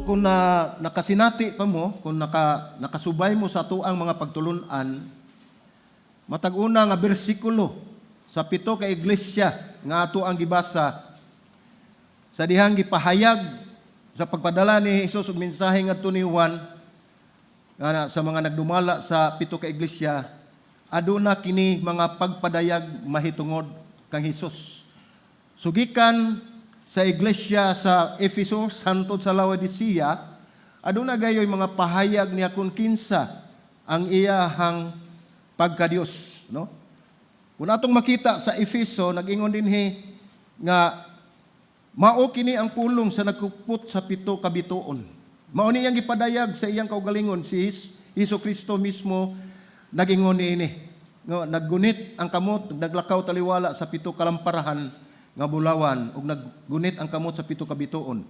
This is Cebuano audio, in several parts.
So kung nakasinati pa mo, kung nakasubay mo sa atoang mga pagtulunan, matag una nga bersikulo sa pito ka iglesia nga ato ang gibasa sa dihang gipahayag sa pagpadala ni Jesus og mensahe ngadto ni Juan nga sa mga nagdumala sa pito ka iglesia, aduna kini mga pagpadayag mahitungod kang Hesus. So gikan sa iglesia sa Efeso hantod sa Laodicea, aduna gayoy mga pahayag niya kung kinsa ang iyahang pagkadiyos, no? Kung atong makita sa Efeso, nag-ingon dinhi nga mao kini ang pulong sa nagkupot sa pito ka bituon. Mao ni iyang gipadayag sa iyang kaugalingon. Si Hesus Kristo mismo nag-ingon niini. No, naggunit ang kamot, naglakaw taliwala sa pito kalamparahan nga bulawan ug naggunit ang kamot sa pito ka bituon.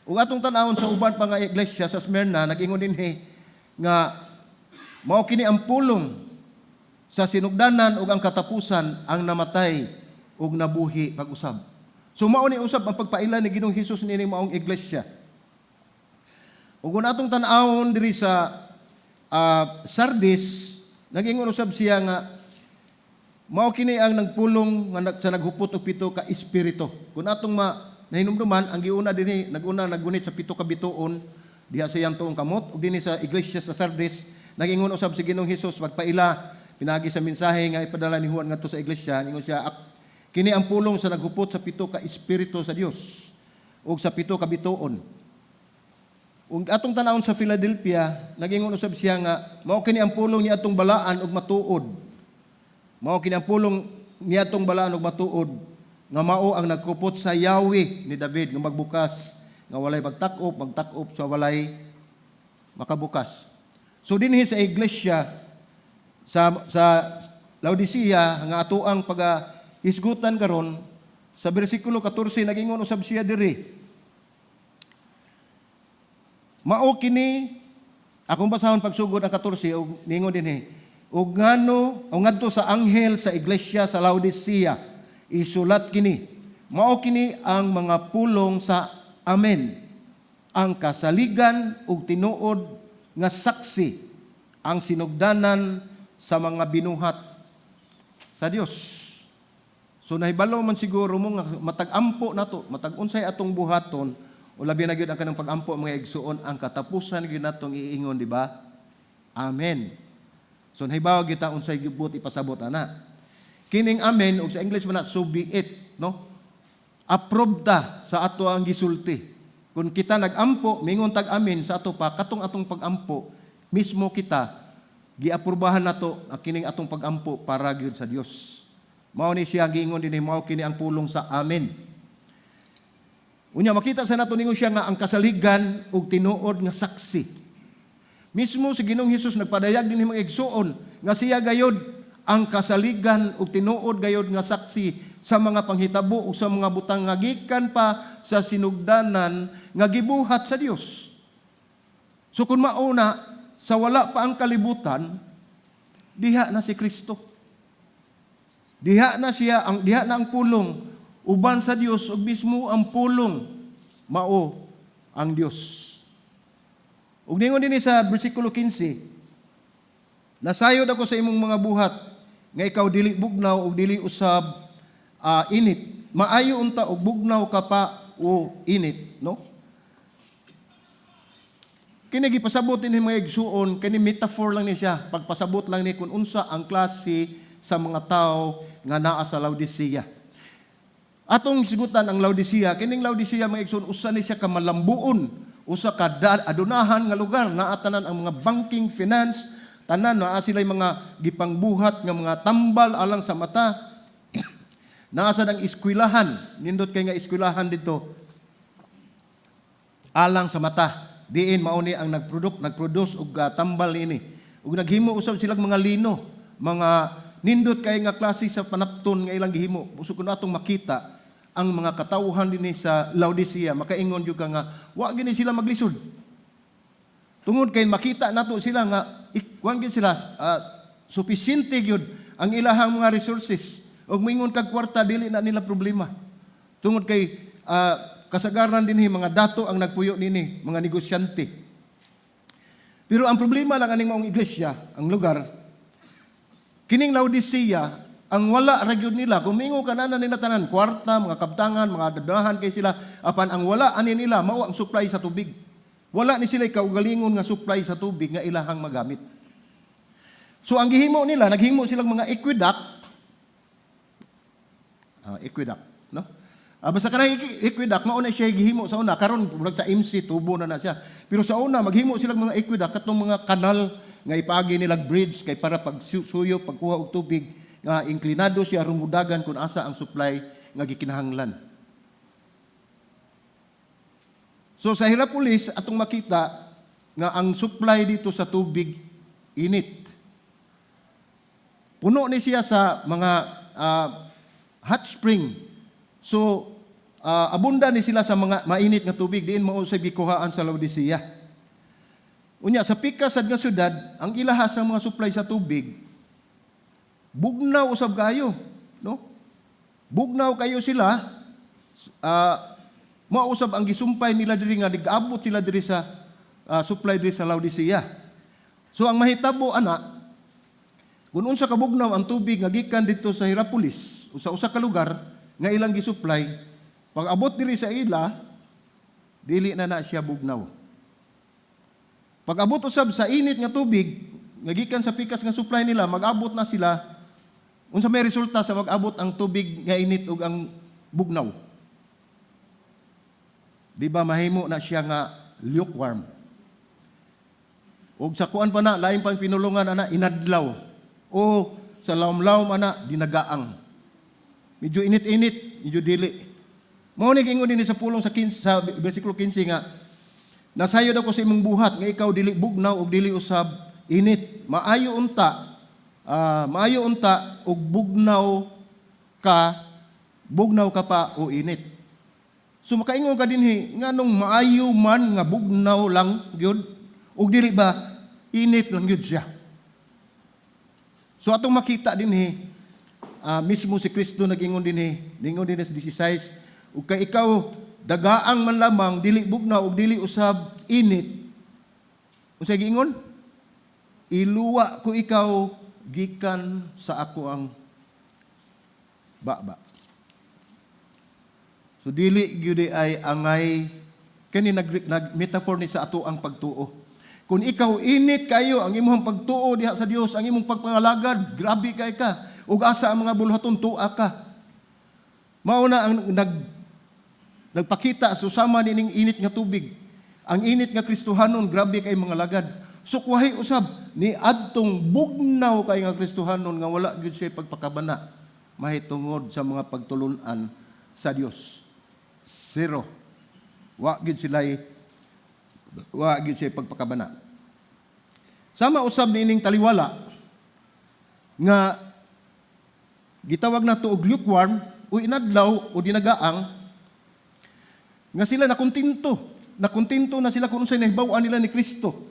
Ug atong tan-awon sa uban pa nga iglesia, sa Smyrna, nag-ingon dinhi nga mao kini ang pulong sa sinugdanan ug ang katapusan, ang namatay ug nabuhi pag-usab. So mao ni usab ang pagpaila ni Ginoong Hesus niining maong iglesia. Ug kung atong tan-awon diri sa Sardis, nag-ingon usab siya nga mao kini ang nagpulong nga sa naghupot og pito ka espiritu. Kung atong ma nahinumduman, ang giuna dinhi, naguna naggunit sa pito ka bituon diha sa iyang tuong kamot, ug dinhi sa iglesia sa Sardis, nag-ingon usab si Ginoong Hesus pagpaila pinaagi sa mensahe nga ipadala ni Juan ngadto sa iglesia, ingon siya, "Kini ang pulong sa naghupot sa pito ka espiritu sa Dios ug sa pito ka bituon." Ug atong tanawon sa Philadelphia, nag-ingon usab siya nga mao kini ang pulong ni atong balaan ug matuod. Mao kini ang pulong ni atong balaan ug matuod nga mao ang nagkupot sa yawi ni David nga magbukas nga walay magtak-op, magtak-op sa walay makabukas. So dinhi sa iglesia sa Laodicea nga ato ang paga hisgutan karon, sa bersikulo 14 nagingon usab siya diri. Mao kini, akong basahon pagsugod ang 14, ug ningon dinhi, "Ug ngano o ngadto sa anghel sa iglesia sa Laodicea isulat kini: Mao kini ang mga pulong sa Amen, ang kasaligan ug tinuod nga saksi, ang sinugdanan sa mga binuhat sa Dios." So nahibalo man siguro mo nga matag ampo nato, matag unsay atong buhaton, o labi na gyud ang kanang pag-ampo, mga igsuon, ang katapusan gyud natong iingon, di ba? Amen. So nahibaw kita unsay gibot ipasabot ana. Kining amen, ug sa English man na "so be it", no? Approve ta sa ato ang gisulti. Kung kita nag-ampo, mingon tag amen sa ato pa, katong atong pag-ampo, mismo kita giaprubahan nato ang kining atong pag-ampo para gyud sa Dios. Mao ni siya giingon dinhi, mao kini ang pulong sa Amen. Unya makita sa nato, ningon siya nga ang kasaligan ug tinuod nga saksi. Mismo si Ginoong Hesus nagpadayag dinhi, mga igsuon, nga siya gayod ang kasaligan ug tinuod gayod nga saksi sa mga panghitabo ug sa mga butang nga gikan pa sa sinugdanan nga gibuhat sa Dios. So kung mauna, sa wala pa ang kalibutan, diha na si Kristo. Diha na siya, ang diha na ang pulong uban sa Dios, ug mismo ang pulong mao ang Dios. Ug ningon dinhi sa bersikulo 15, "Nasayod ako sa imong mga buhat nga ikaw dili bugnaw ug dili usab init. Maayo unta og bugnaw ka pa o init", no? Kini gipasabot dinhi, mga igsuon, kini metaphor lang ni siya. Pagpasabot lang ni kung unsa ang klase sa mga tao nga naa sa Laodicea. Atong sigutan ang Laodicea, kining Laodicea, mga igsuon, usa ni siya ka malambuon, usa ka adunahan nga lugar, naa tanan ang mga banking, finance, tanan naa sila mga gipangbuhat nga mga tambal alang sa mata. Naa sad ang eskwelahan, nindot kay nga eskwelahan dito alang sa mata. Diin mao ni ang nagproduce og tambal niini. Ug naghimo usab silang mga lino, mga nindot kay nga klase sa panapton nga ilang gihimo. Usog kun atong makita ang mga katawhan dinhi sa Laodicea, makaingon jud ka nga wa gini sila maglisod. Tungod kay makita nato sila nga kuan gyud sila, sufficiente gyud ang ilahang mga resources. Ug moingon kag kwarta, dili na nila problema. Tungod kay kasagaran dinhi mga dato ang nagpuyo nini, mga negosyante. Pero ang problema lang aning maong iglesia, ang lugar, kining Laodicea, ang wala ra gyud nila, kung mingo kananan nila tanan, kwarta, mga kabtangan, mga dadahan kay sila, apan ang wala ani nila mao ang supply sa tubig. Wala ni sila kaugalingon nga supply sa tubig nga ilahang magamit. So ang gihimo nila, naghimo silang mga aqueduct, aqueduct, no? Basta kanang aqueduct, mao na siya gihimo sa una. Karon murag sa MC tubo na na siya. Pero sa una maghimo silang mga aqueduct, katong mga kanal nga ipaagi nilang bridge kay para pag suyo, pagkuha og tubig nga inklinado siya aron mudagan kung asa ang supply nga gikinahanglan. So sa Hierapolis atong makita nga ang supply dito sa tubig init. Puno ni siya sa mga hot spring. So abunda ni sila sa mga mainit nga tubig, diin mao sa gikuhaan sa Laodicea. Unya sa pikas sad nga syudad, ang ilaha sa mga supply sa tubig bugnaw usab kayo, no? Bugnaw kayo sila, mao usab ang gisumpay nila diri nga nag-abot sila diri sa supply diri sa Laodicea. So ang mahitabo ana, kung unsa ka bugnaw ang tubig nga gikan dito sa Hierapolis, usa usa ka lugar nga ilang gisupply, pag abot diri sa ila, dili na na siya bugnaw. Pag abot usab sa init nga tubig nga gikan sa pikas nga supply nila, mag-abot na sila, unsa may resulta sa mag-abot ang tubig nga init ug ang bugnaw? Di ba mahimo na siya nga lukewarm? Og sa kuan pa na, lain pang pinulungan ana, inadlaw. O sa lawom-lawom ana, dinagaang. Medyo init-init, medyo dili. Mao ni giingon dinhi sa pulong sa 15, sa bersikulo 15 nga nasayod ako sa imong buhat nga ikaw dili bugnaw ug dili usab init. Maayo unta og bugnaw ka pa o init. So makaingon ka dinhi, nganong maayo man nga bugnaw lang gyud ug dili ba init lang gyud siya? So atong makita dinhi, mismo si Kristo nag-ingon dinhi, ningon dinhi sa 16, ug kay ikaw dagaang man lamang, dili bugnaw ug dili usab init. Unsay giingon? Iluwa ko ikaw gikan sa ako ang baba. So dili gyud ay angay kani nag metaphor ni sa ato ang pagtuo. Kung ikaw init kayo ang imong pagtuo diha sa Dios, ang imong pagpangalagad, grabe kay ka. Ug asa ang mga buluhaton, tua ka. Mao na ang nagpakita susama nining init nga tubig. Ang init nga Kristohanon, grabe kay mga lagad. Sukwahi usab ni adtong bugnaw kay nga Kristohanon nga wala gyud siya pagpakabana mahitungod sa mga pagtulunan sa Dios. Zero. Wa gyud siya pagpakabana. Sama usab niining taliwala nga gitawag nato og lukewarm o inadlaw o dinagaang nga sila nakontento. Nakontento na sila kung unsay nahibaw-an nila ni Kristo.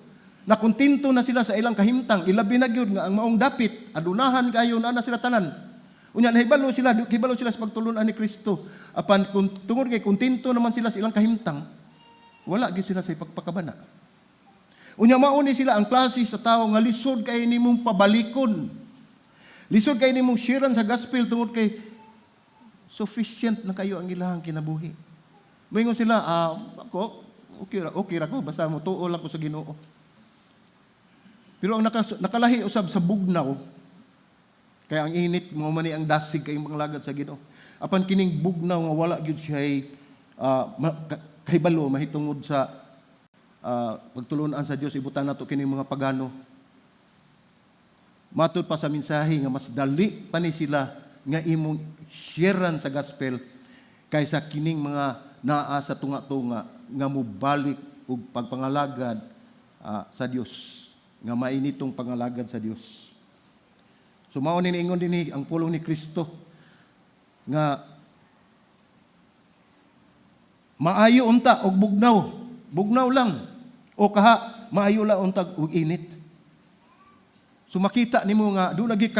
Nakontento na sila sa ilang kahimtang. Ilabi na gyud nga ang maong dapit, adunahan kayo na na sila tanan. Unya nahibalo sila, hibalo sila sa pagtulunan ni Kristo. Apan kung tungod kay kontento naman sila sa ilang kahimtang, wala gyud sila sa ipagpakabana. Unya mao ni sila ang klase sa tao nga lisod kay nimong pabalikon. Lisod kay nimong sharean sa gospel tungod kay sufficient na kayo ang ilahang kinabuhi. Moingon sila, "Ako, okay ra ko, basta mo tuo lang ko sa Ginoo." Pero ang nakalahi usab sa bugnaw, kaya ang init mo man ni ang dasig kay mga lagad sa Ginoo. Apan kining bugnaw nga wala gyud siya kahibalo mahitungod sa pagtulunan sa Dios, ibutan nato kining mga pagano. Matud pa sa mensahe nga mas dali pa ni sila nga imong sharean sa gospel kaysa kining mga naa sa tunga-tunga nga mobalik og pagpangalagad sa Dios, nga mainitong pangalagad sa Dios. So mao ni niingon dinhi ang pulong ni Kristo nga maayo unta og bugnaw, bugnaw lang o kaha maayo la unta og init. So makita nimo nga doon nagi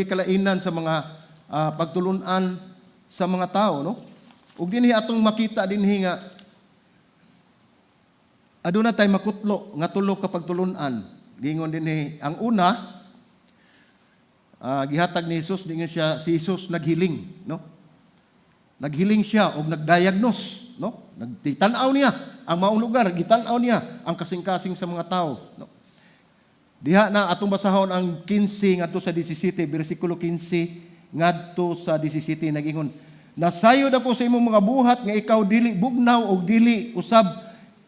kalainan sa mga pagtulunan sa mga tao, no? Ug dinhi atong makita dinhi nga aduna tay makutlo nga tulo ka pagtulun-an. Giingon dinhi ang una, gihatag ni Jesus, dingon siya, si Jesus naghiling, no? Naghiling siya og nagdiagnose, no? Nagtitan-aw niya ang maong lugar, gitan-aw niya ang kasing-kasing sa mga tao, no? Diha na atong basahon ang 15 ngadto sa 17, bersikulo 15 ngadto sa 17, nagingon, "Nasayod ako sa imong mga buhat nga ikaw dili bugnaw og dili usab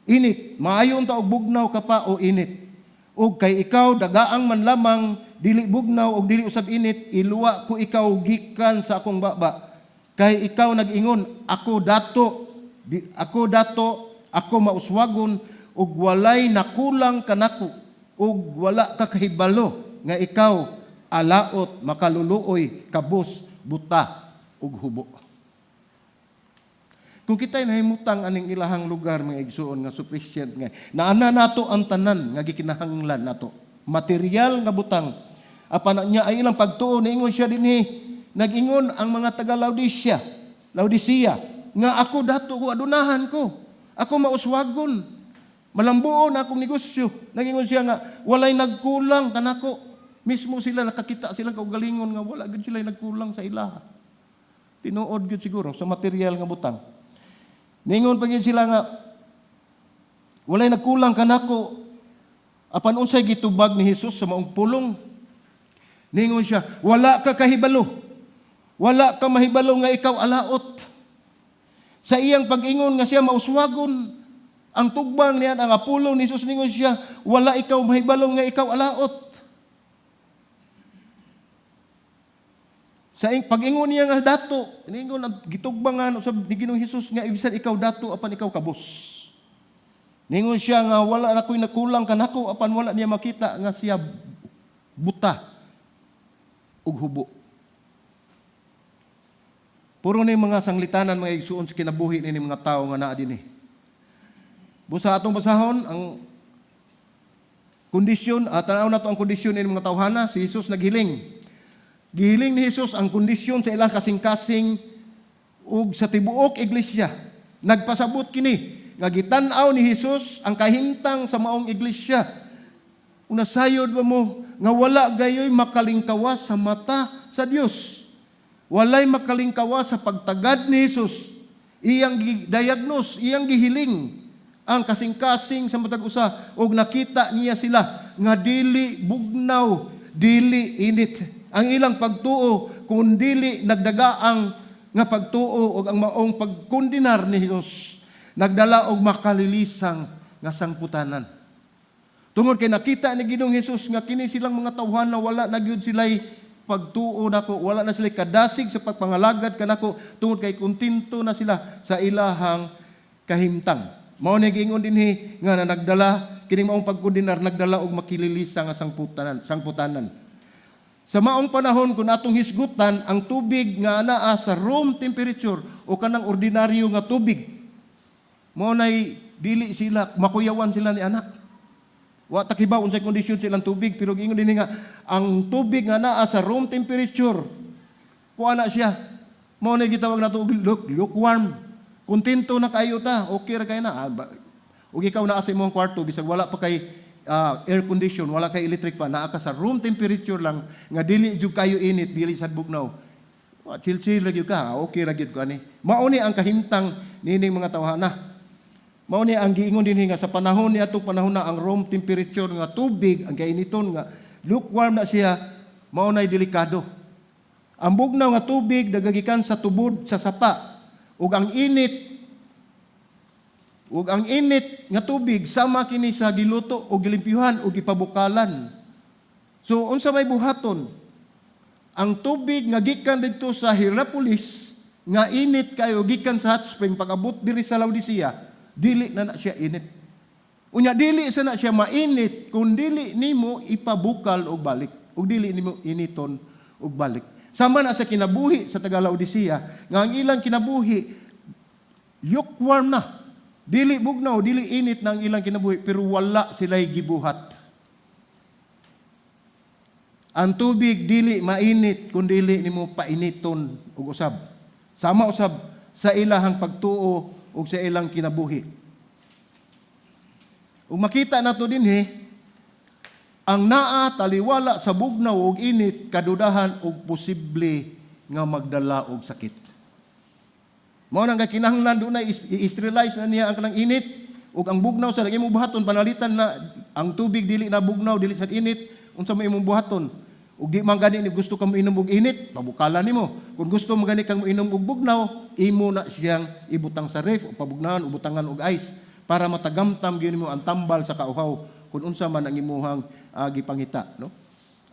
init. Maayo unta og bugnaw ka pa o init. Og kay ikaw dagaang man lamang, dili bugnaw og dili usab init, iluwa ko ikaw gikan sa akong baba. Kay ikaw nag-ingon, 'Ako dato, ako dato, ako mauswagon, ug walay nakulang kanako,' ug wala ka kahibalo nga ikaw alaot, makaluluoy, kabus, buta ug hubo." Kung kita'y nahimutang aning ilahang lugar, mga igsuon, nga sufficient nga naana nato ang tanan nga gikinahanglan nato, material nga butang, apan niya ay ilang pagtuo, niingon siya dinhi, nag-ingon ang mga taga Laodicea Laodicea nga ako dato ko, adunahan ko, ako mauswagon, malambuon akong negosyo. Nag-ingon siya nga walay nagkulang kanako. Mismo sila nakakita silang kaugalingon nga wala gud sila nagkulang sa ilaha. Tinuod gyud siguro sa material nga butang. Ningon pa gyud sila nga walay nagkulang kanako. Apan unsay gitubag ni Jesus sa maong pulong? Ningon siya, "Wala ka kahibalo. Wala ka mahibalo nga ikaw alaot." Sa iyang pag-ingon nga siya mauswagon, ang tugbang niya, ang apulong ni Jesus, ningon siya, "Wala ikaw mahibalo nga ikaw alaot." Sa pag-ingon niya nga dato, ningon ang gitugbangan usab ni Ginoong Hesus nga bisan ikaw dato apan ikaw kabus. Ningon siya nga wala na ko'y nakulang kanako, apan wala niya makita nga siya buta ug hubo. Puro ni mga sanglitanan, mga igsuon, sa kinabuhi ni mga tao nga naa dinhi. Busa atong basahon ang kondisyon, at tanaw nato ang kondisyon ni mga tawhana. Si Jesus naghiling. Gihiling ni Jesus ang kondisyon sa ilang kasing-kasing ug sa tibuok iglesia. Nagpasabot kini nga gitan-aw ni Jesus ang kahimtang sa maong iglesia. Una, sayod ba mo nga wala gayoy makalingkawas sa mata sa Dios? Walay makalingkawas sa pagtagad ni Jesus. Iyang diagnose, iyang gihiling ang kasing-kasing sa matag usa ug nakita niya sila nga dili bugnaw, dili init. Ang ilang pagtuo kung dili nagdagaang nga pagtuo ug ang maong pagkondenar ni Jesus nagdala og makalilisang nga sangputanan. Tungod kay nakita ni Ginoong Hesus nga kini silang mga tawhan na wala na gyud sila'y pagtuo nako, wala na sila kadasig sa pagpangalagad kanako tungod kay kontento na sila sa ilahang kahimtang. Mao ni giingon dinhi nga na nagdala kining maong pagkondenar, nagdala og makililisa nga sangputanan, sangputanan. Sa maong panahon, kung atong hisgutan ang tubig nga anaa sa room temperature o kanang ordinaryo nga tubig, mao nay dili sila makuyawan sila ni anak. Wa ta kibaw unsay kondisyon silang tubig, pero giingon dinhi nga ang tubig nga naa sa room temperature, kuha na siya. Mao nay gitawag nato og lukewarm. Kontento na kayo ta, okay ra kayo na. Ug ikaw naa sa imong kwarto, bisag wala pa kay air condition, wala kay electric fan, naa ka sa room temperature lang nga dili jud kayo init, dili sad bugnaw. Chill-chill ra gyud ka, okay ra gyud ko ani. Mao ni ang kahimtang nining mga tawhana. Mao ni ang giingon dinhi nga sa panahon ni atong panahon na ang room temperature nga tubig, ang kainiton nga lukewarm na siya, mao nay delikado. Ang bugnaw nga tubig nagagikan sa tubod sa sapa ug ang init nga tubig sama kini sa giluto o gilimpyuhan o gipabukalan. So unsa may buhaton? Ang tubig nga gikan didto sa Hierapolis nga init kayo gikan sa hot spring, pag-abot diri sa Laodicea, dili na na siya init. Unya dili sa na siya mainit kung dili nimo ipabukal og balik ug dili nimo initon og balik. Sama na sa kinabuhi sa taga Laodicea nga ang ilang kinabuhi lukewarm na. Dili bugnaw, dili init na ang ilang kinabuhi, pero wala sila'y gibuhat. Ang tubig dili mainit kung dili nimo painiton og usab. Sama usab sa ilahang pagtuo ug sa ilang kinabuhi. Ug makita nato dinhi ang naa taliwala sa bugnaw ug init, kadudahan og posible nga magdala og sakit. Mao nang kinahanglan dunay i-sterilize na niya ang kanang init ug ang bugnaw sa imong buhaton. Panalitan na ang tubig, dili na bugnaw, dili sa init, unsa may imong buhaton? Ug di man gani ni gusto ka moinom og init, pabukalan nimo. Kung gusto mo gani kang moinom og bugnaw, imo na siyang ibutang sa ref o pabugnawan o butangan og ice para matagamtam gyud nimo ang tambal sa kauhaw kung unsa man ang imuhang gipangita, no?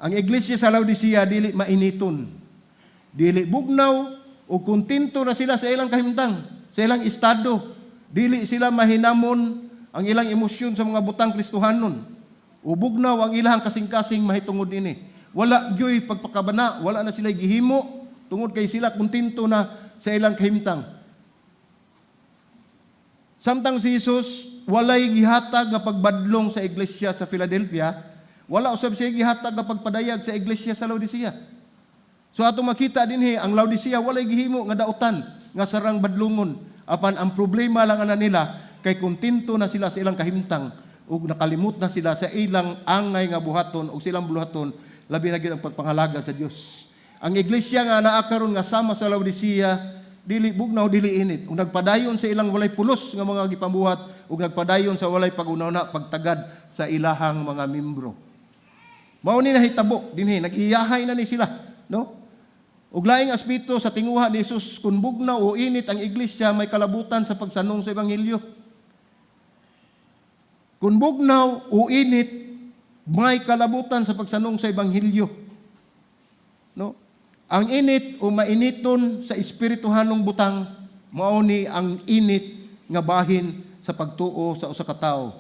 Ang iglesia sa Laodicea dili mainiton, dili bugnaw, o kontento na sila sa ilang kahimtang, sa ilang estado. Dili sila mahinamon ang ilang emosyon sa mga butang Kristohanon. O bugnaw ang ilang kasing-kasing mahitungod ini. Wala gyoy pagpakabana, wala na sila gihimo tungod kay sila kontento na sa ilang kahimtang. Samtang si Jesus walay gihatag nga pagbadlong sa iglesia sa Philadelphia, wala usab siya gihatag nga pagpadayag sa iglesia sa Laodicea. So atong makita dinhi, ang Laodicea walay gihimo nga dautan nga sarang badlungon, apan ang problema lang ana nila kay kontento na sila sa ilang kahimtang ug nakalimot na sila sa ilang angay nga buhaton ug silang buluhaton, labi na gyud ang pagpangalagad sa Dios. Ang iglesia nga naa karon nga sama sa Laodicea, dili bugnaw, dili init, ug nagpadayon sa ilang walay pulos nga mga gipamuhat ug nagpadayon sa walay pag-una, pagtagad sa ilahang mga membro. Mao ni nahitabo dinhi, nag-iyahay na ni sila, no? Ug laing aspeto sa tinguha ni Jesus, kung bugnaw o init ang iglesia, may kalabutan sa pagsanong sa ebanghelyo. Kung bugnaw o init, may kalabutan sa pagsanong sa ebanghelyo. No? Ang init o mainiton sa espirituhanong butang, mao ni ang init nga bahin sa pagtuo sa usa ka tawo.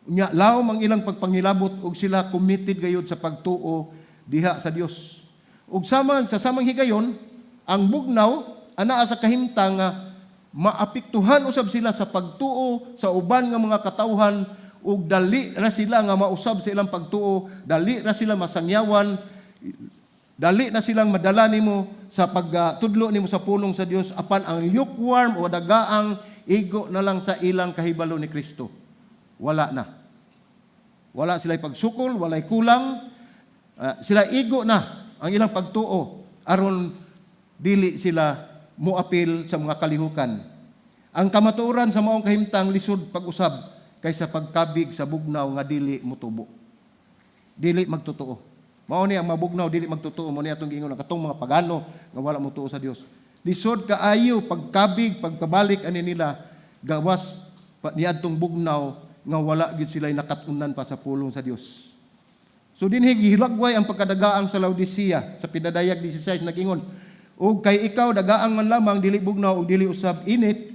Nya lawom ang ilang pagpangilabot ug sila committed gayud sa pagtuo diha sa Dios. Ug samang sa samang higayon, ang bugnaw anaa sa kahimtang nga maapektuhan usab sila sa pagtuo sa uban nga mga katawhan ug dali ra sila nga mausab sa ilang pagtuo, dali ra sila masangyawan, dali na silang madala nimo sa pagtudlo nimo sa pulong sa Dios, apan ang lukewarm o dagaang, igo na lang sa ilang kahibalo ni Kristo. Wala na. Wala sila pagsukol, walay kulang. Sila igo na ang ilang pagtuo aron dili sila moapil sa mga kalihukan. Ang kamatuoran sa maong kahimtang, lisod pag-usab kaysa pagkabig sa bugnaw nga dili motubo. Dili magtotoo. Mao ni ang mabugnaw dili magtotoo, mao ni atong giingon ang katong mga pagano nga wala motuo sa Dios. Lisod kaayo pagkabig, pagkabalik ani nila gawas pa, niadtong bugnaw nga wala gyud sila nakat-unan pa sa pulong sa Dios. So dinhi gihilagway ang pagkadagaang sa Laodicea sa Pinadayag 16. Nag-ingon, "Og kay ikaw dagaang man lamang, dili bugnaw ug dili usab init,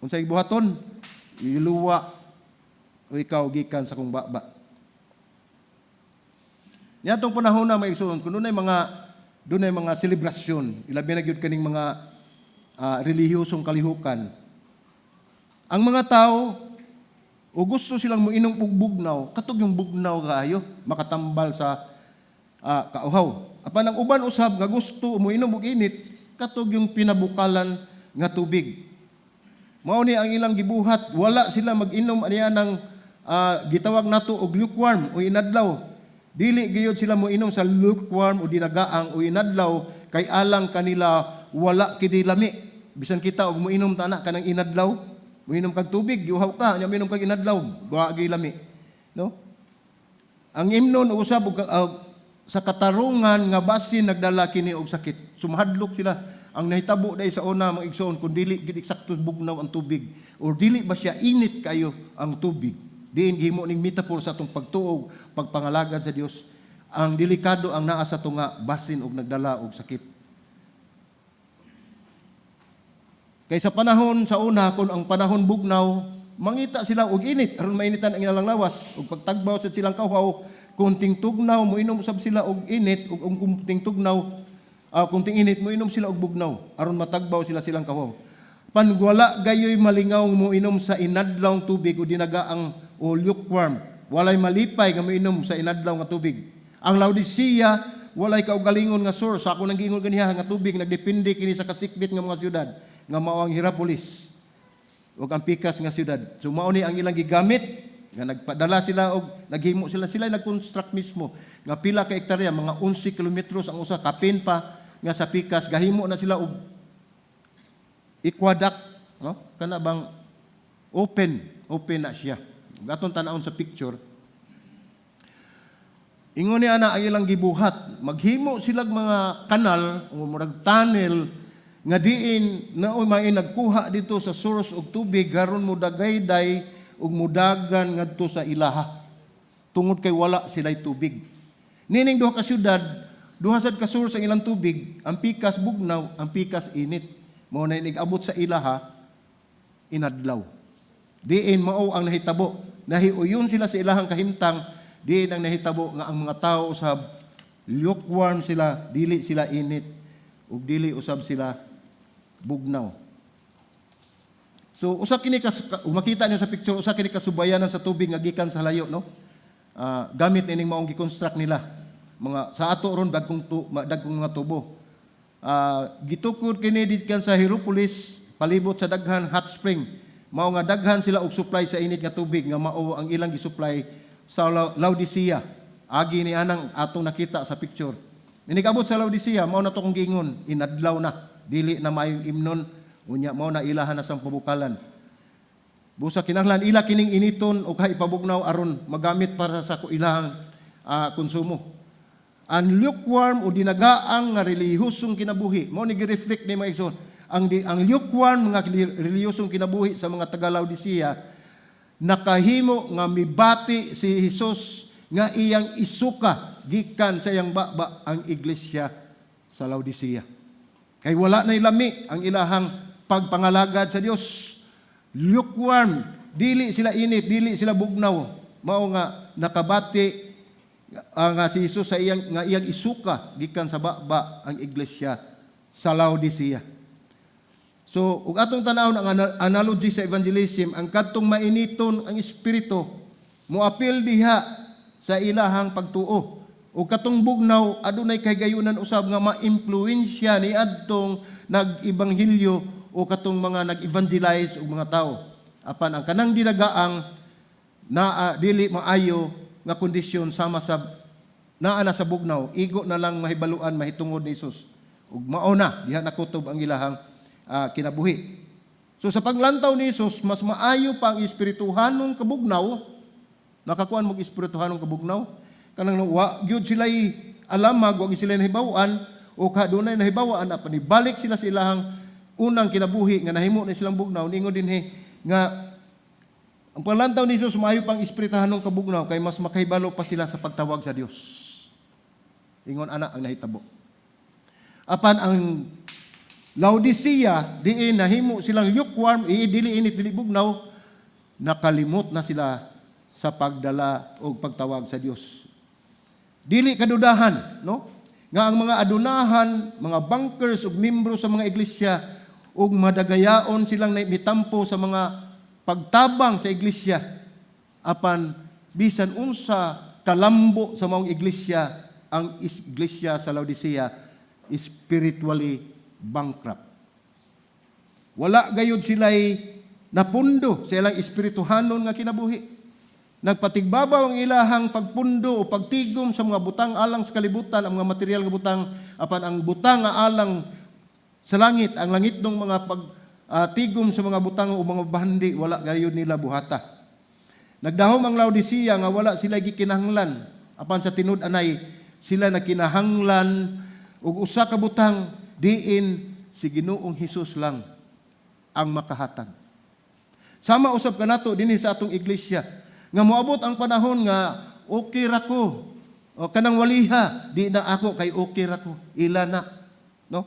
unsay buhaton? Iluwa o ikaw gikan sa kong baba." Niadtong panahon na, mga igsoon, kung dunay mga selebrasyon, ilabi na gyud kaning mga relihiyosong kalihukan. Ang mga tao o gusto silang moinom og bugnaw, katong yung bugnaw kaayo, makatambal sa kauhaw. Apan ang uban usab nga gusto moinom og init, katong yung pinabukalan nga tubig. Mao ni ang ilang gibuhat, wala sila mag-inom aniya ng gitawag nato og lukewarm o inadlaw. Dili gayud sila moinom sa lukewarm o dinagaang o inadlaw kay alang kanila wala kini lami. Bisan kita og moinom ta na kanang inadlaw, moinom kag tubig, giuhaw ka, nya moinom kag inadlaw, wa gyud lami. No? Ang imnon usab og sa katarungan nga basin nagdala kini og sakit. Sumahadlok sila. Ang nahitabo dai sa una, mga igsoon, kung dili gid eksakto bugnaw ang tubig or dili ba siya init kayo ang tubig. Diin gihimo ning metaphor sa atong pagtuo, pagpangalagad sa Dios. Ang delikado ang naa sa tunga, basin og nagdala og sakit. Kay sa panahon sa una, kung ang panahon bugnaw, mangita sila og init aron mainitan ang ilang lawas ug pagtagbaw sa silang kauhaw. Kung tingtugnaw, moinom usab sila og init, ug kung tingtugnaw, kung ting-init, moinom sila og bugnaw aron matagbaw sila silang kauhaw. Pan wala gayoy malingaw moinom sa inadlaw tubig o dinagaang o lukewarm. Walay malipay nga moinom sa inadlaw nga tubig. Ang Laodicea walay kaugalingon nga source. Ako nang giingon ganiha nga tubig nagdepende kini sa kasikbit nga mga syudad. nga mao ang Hierapolis ug ang pikas nga syudad. So mao ni ang ilang gigamit nga nagpadala sila og naghimo sila sila nag-construct mismo nga pila ka hektarya, mga 11 kilometros ang usa, kapin pa nga sa pikas. Gahimo na sila og aqueduct, no, kana bang open open na siya. Atong tan-awon sa picture, ingon niya na ang ilang gibuhat, maghimo silag mga kanal o murag tunnel nga diin na may nagkuha dito sa source og tubig garon mo dagayday ug mudagan ngadto sa ilaha tungod kay wala sila'y tubig. Nining duha ka syudad, duha sad ka source ang ilang tubig, ang pikas bugnaw, ang pikas init. Mao na inig-abot sa ilaha, inadlaw. Diin mao ang nahitabo. Nahiuyon sila sa ilahang kahimtang, diin ang nahitabo nga ang mga tao usab lukewarm sila, dili sila init ug dili usab sila bugnaw. So usa kini ka, makita niyo sa picture, usa kini ka subayanan sa tubig nga gikan sa layo, no? Gamit ining maong gi-construct nila. Mga sa ato ron dagkong mga tubo. Gitukod kini gikan sa Hierapolis, palibot sa daghan hot spring. Mao nga daghan sila og supply sa init nga tubig nga mao ang ilang gi-supply sa Laodicea. Agi ni anang atong nakita sa picture. Inig-abot sa Laodicea, mao na to kong giingon, inadlaw na, dili na maayong imnon, unya mao na ilahan na sang pabukalan. Busa kinahanglan ila kining initon o kaha ipabugnaw aron magamit para sa ilahang konsumo. Ang lukewarm o dinagaang nga relihiyosong kinabuhi, mao ni gi-reflect ni mga igsoon. Ang lukewarm nga relihiyosong kinabuhi sa mga taga Laodicea nakahimo nga mibati si Jesus nga iyang isuka gikan sa iyang baba ang iglesia sa Laodicea. Kay wala na lami ang ilahang pagpangalagad sa Dios. Lukewarm, dili sila init, dili sila bugnaw. Mao nga nakabati nga si Jesus sa iyang nga iyang isuka gikan sa baba ang iglesia sa Laodicea. So, ug atong tan-awon ang analogy sa evangelism, ang kadtong mainiton ang espiritu moapil diha sa ilahang pagtuo. Ug katong bugnaw adunay kahigayunan usab nga maimpluwensya ni adtong nag-ebanghelyo o katong mga nag-evangelize og mga tao. Apan ang kanang dinagaang naa dili maayo nga kondisyon sama sa naa na sa bugnaw, igo na lang mahibaluan mahitungod ni Jesus. Ug mao na diha nakutob ang ilahang kinabuhi. So sa paglantaw ni Jesus, mas maayo pa ang espirituhanong kabugnaw. Nakakuan mo espirituhanong kabugnaw? Kanang wa gyud sila alamag, wa gyud sila nahibaw-an o kadunay nahibaw-an apan ibalik sila sa ilahang unang kinabuhi nga nahimo na silang bugnaw. Ningon dinhi nga ang paglantaw ni Jesus, maayo pang espirituhanong kabugnaw kay mas makahibalo pa sila sa pagtawag sa Dios. Ingon ana ang nahitabo. Apan ang Laodicea, diin nahimo silang lukewarm, dili init, dili bugnaw, nakalimot na sila sa pagdala o pagtawag sa Dios. Dili kadudahan, no? Nga ang mga adunahan, mga bankers ug membro sa mga iglesia ug madagayaon silang mitampo sa mga pagtabang sa iglesia, apan bisan unsa kalambo sa maong iglesia, ang iglesia sa Laodicea spiritually bankrupt. Wala gayud sila'y napundo sa ilang espirituhanon nga kinabuhi. Nagpatigbabaw ang ilahang pagpundo o pagtigom sa mga butang alang sa kalibutan, ang mga material nga butang, apan ang butang nga alang sa langit, ang langit ng mga pag tigom sa mga butang o mga bahandi, wala gayud nila buhata. Nagdahom ang Laodicea nga wala sila gikinahanglan. Apan sa tinud anay sila nakinahanglan og usa ka butang diin si Ginoong Hesus lang ang makahatag. Sama usab kanato dinhi sa atong iglesia nga moabot ang panahon nga okay ra ko o kanang waliha, di na ako kay okay ra ko, ila na, no?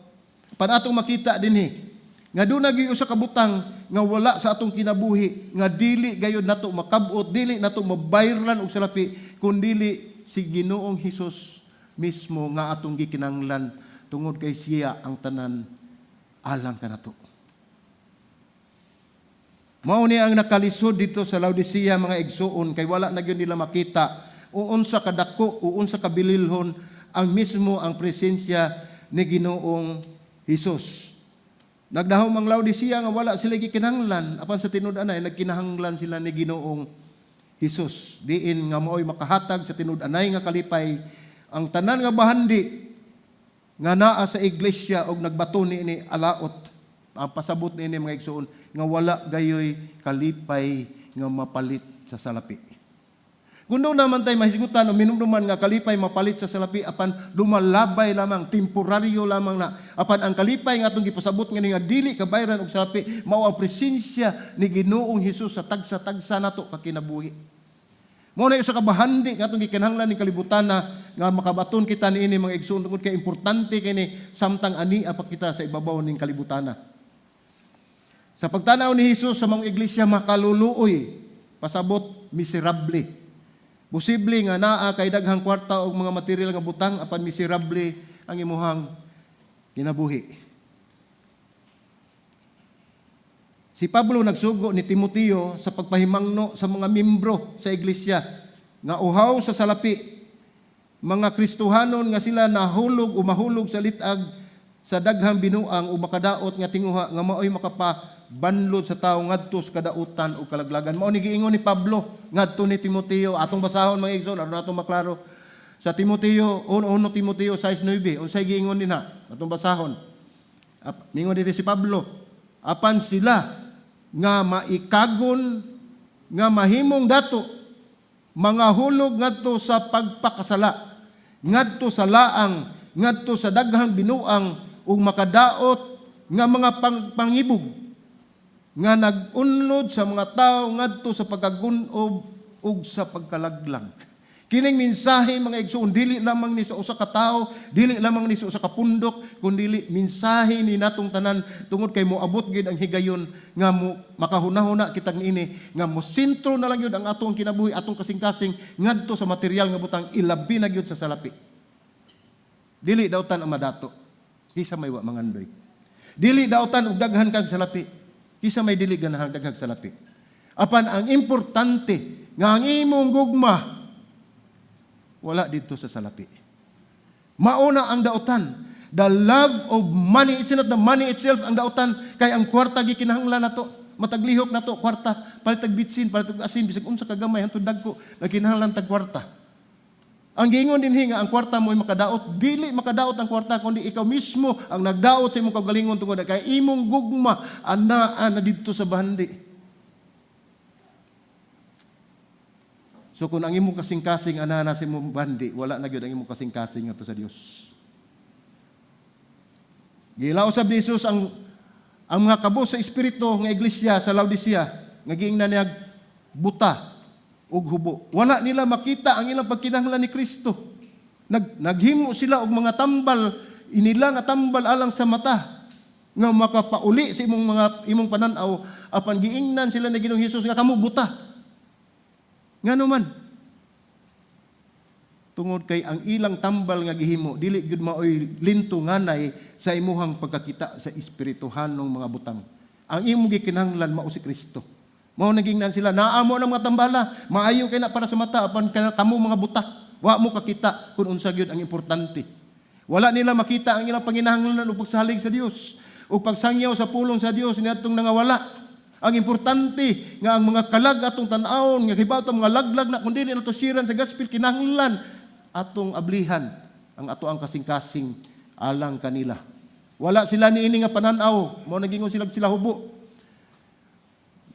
Pan atong makita dinhi nga doon gyud usa ka butang nga wala sa atong kinabuhi nga dili gayud nato makab-ot, dili nato mabayran og salapi kun dili si Ginoong Hesus mismo nga atong gikinahanglan tungod kay siya ang tanan alang kanato. Mao ni ang nakalisod dito sa Laodicea, mga igsuon, kay wala na gyud nila makita o unsa kadako o unsa kabililhon ang mismo ang presensya ni Ginoong Hesus. Nagdahom ang Laodicea nga wala sila gikinahanglan, apan sa tinud-anay nagkinahanglan sila ni Ginoong Hesus. Diin nga mao'y makahatag sa tinud-anay nga kalipay. Ang tanan nga bahandi nga naa sa iglesia og nagbato niini, alaot. Ang pasabot niini, mga igsoon, nga wala gayoy kalipay nga mapalit sa salapi. Kung doon naman tayo mahisgutan o minumduman nga kalipay mapalit sa salapi, apan lumalabay lamang, temporaryo lamang na. Apan ang kalipay nga atong gipasabot nga dili kabayran og salapi, mao ang presensya ni Ginoong Hesus sa tagsa-tagsa nato ka kinabuhi. Mao na usa ka bahandi nga atong gikinahanglan ning kalibutan na nga makabaton kita niini, mga igsoon, tungod kay importante kini samtang ania pa kita sa ibabaw ning kalibutan. Sa pagtanaw ni Hesus sa mga iglesia, makaluluoy, pasabot miserable. Posible nga naa kay daghang kwarta og mga material nga butang, apan miserable ang imuhang kinabuhi. Si Pablo nagsugo ni Timoteo sa pagpahimangno sa mga membro sa iglesia nga uhaw sa salapi, mga Kristohanon nga sila nahulog o mahulog sa lit-ag sa daghang binuang o makadaot nga tinguha nga maoy makapabanlod sa tawo ngadto sa kadautan o kalaglagan. Mao ni giingon ni Pablo ngadto ni Timoteo. Atong basahon, mga igsoon, aron atong maklaro. Sa Timoteo 1 Timoteo 6:9, unsay giingon dinha? Atong basahon. Ningon diri si Pablo, apan sila nga maikagon nga mahimong dato, mga hulog ngadto sa pagpakasala, ngadto sa laang, ngadto sa daghang binuang ug makadaot nga mga pangibog nga nag-unlod sa mga tao ngadto sa pagkagun-ob ug sa pagkalaglag. Kining mensahe, mga igsoon, dili lamang ni sa usa ka tawo, dili lamang ni sa usa ka pundok, kundi mensahe ni natong tanan tungod kay moabot gyud ang higayon nga mo makahuna-huna kitang ini nga mo sentro na lang gyud ang atong kinabuhi, atong kasing-kasing ngadto sa material nga butang, ilabi na gyud sa salapi. Dili dautan ang madato, kisa may wa mangandoy. Dili dautan og daghan kag salapi, kisa may dili ganahan daghang salapi. Apan ang importante nga ang imong gugma wala dito sa salapi. Mauna ang dautan. The love of money, it's not the money itself ang dautan, kay ang kwarta gikinahanglan nato. Mataglihok nato kwarta, palit tag bitsin, palit tag asin, bisag unsa ka gamay hantod dagko, nagkinahanglan tag kwarta. Ang giingon dinhi nga ang kwarta mo ay makadaot, dili makadaot ang kwarta kundi ikaw mismo ang nagdaot sa imong kaugalingon tungod kay imong gugma anaa na didto sa bahandi. So kung ang imong kasing-kasing anaa na sa imong bahandi, wala na gyud ang imong kasing-kasing ngadto sa Dios. Gilaw usab ni Jesus ang mga kabos sa espiritu nga iglesia sa Laodicea nga giingnan niya buta ug hubo. Wala nila makita ang ilang pagkinahanglan ni Kristo. Naghimo sila og mga tambal, inila nga tambal alang sa mata nga makapauli sa imong panan-aw, apan giingnan sila ni Ginoong Hesus nga kamo buta. Ngano man? Tungod kay ang ilang tambal nga gihimo dili gyud maoy lintunganay sa imuhang pagkakita sa espirituhanong mga butang. Ang imong gikinahanglan mao si Kristo. Mao nagingnan sila, naa mo ng mga tambala, maayo kay na para sa mata, apan kamo mga buta. Wa mo kakita kung unsa gyud ang importante. Wala nila makita ang ilang panginahanglan ug pagsalig sa Dios ug pagsangyaw sa pulong sa Dios niadtong nangawala. Ang importante nga ang mga kalag atong tan-awon nga hibaw mga laglag na kun dili nato siran sa gospel, kinahanglan atong ablihan ang ato ang kasing-kasing alang kanila. Wala sila niini nga panan-aw, mao nagingon sila sila hubo.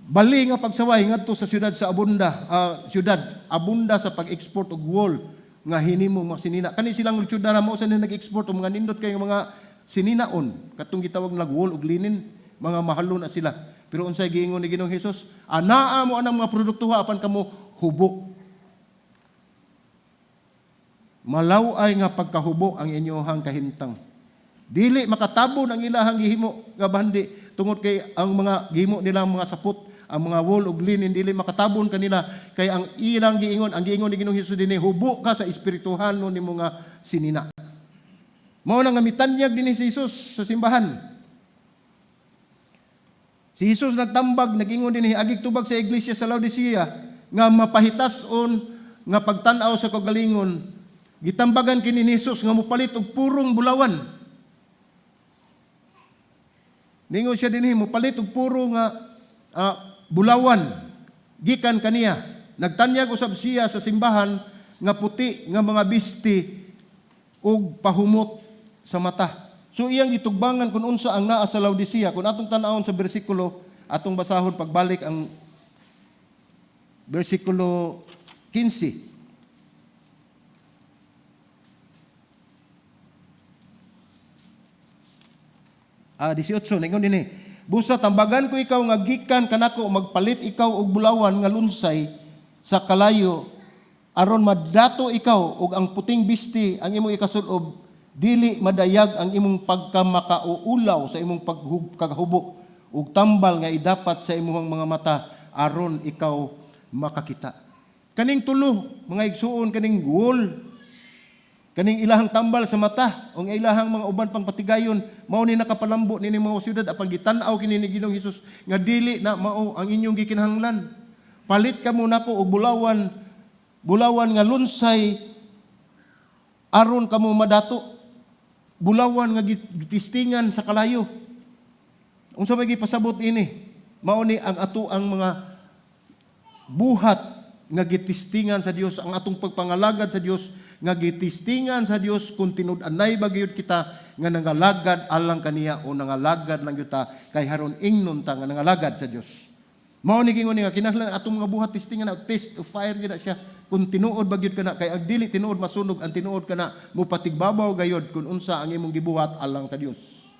Bali nga pagsaway ngadto sa siyudad sa Abunda, siyudad Abunda sa pag-export og wool nga hinimong mga sinina. Kani silang siyudad na mao sa nag-export og mga nindot kay mga sininaon, katong gitawag nag wool ug linen, mga mahalo na sila. Pero unsay giingon ni Ginoong Hesus? Anaa mo anang mga produkto apan kamo hubo. Malaw-ay nga pagkahubo ang inyohang kahimtang. Dili makatabon ang ilahang gihimo nga bandi tungod kay ang mga gihimo nila mga sapot, ang mga wool ug linen, dili makatabon kanila kay ang ilang giingon, ang giingon ni Ginoong Hesus dinhi, hubo ka sa espirituhanon nimo nga sinina. Mao na nga mitanyag dinhi si Jesus sa simbahan. Si Jesus nagtambag, nagingon dinhi agig tubag sa iglesia sa Laodicea nga mapahitas-on nga pagtan-aw sa kagalingon. Gitambagan kini ni Jesus nga mopalit og purong bulawan. Ningon siya dinhi, mopalit og puro nga bulawan gikan kaniya. Nagtanyag usab siya sa simbahan nga puti nga mga bisti ug pahumot sa mata. So iyang gitugbangan kung unsa ang naa sa Laodicea. Kung atong tan-awon sa bersikulo, atong basahon pagbalik ang bersikulo 15. 18, ningon dinhi. Busa tambagan ko ikaw nga gikan kanako magpalit ikaw og bulawan nga lunsay sa kalayo aron madato ikaw og ang puting bisti ang imong ikasulob, dili madayag ang imong pagkamakauulaw sa imong pagkahubo ug tambal nga idapat sa imong mga mata aron ikaw makakita. Kaning tulo, mga igsuon, kaning wool, kaning ilahang tambal sa mata o ilahang mga uban pang patigayon, mao ni nakapalambo nini mga syudad, apan gitan-aw kini ni Ginoong Hesus nga dili na mao ang inyong gikinahanglan. Palit kamo nako og bulawan nga lunsay aron kamo madato. Bulawan nga gitistingan sa kalayo. Unsa may gipasabot ini? Mao ni ang ato ang mga buhat nga gitistingan sa Dios, ang atong pagpangalagad sa Dios nga gitistingan sa Dios kung tinud-anay ba gyud kita nga nangalagad alang kaniya o nangalagad lang gyud ta kay haron ingnon ta nga nangalagad sa Dios. Mao ni gingon nga kinahanglan atong mga buhat tistingan na, test of fire gyud na siya kung tinuod ba gyud kana, kay ang dili tinuod masunog ang tinuod kana, mopatigbabaw gayod kung unsa ang imong gibuhat alang sa Dios.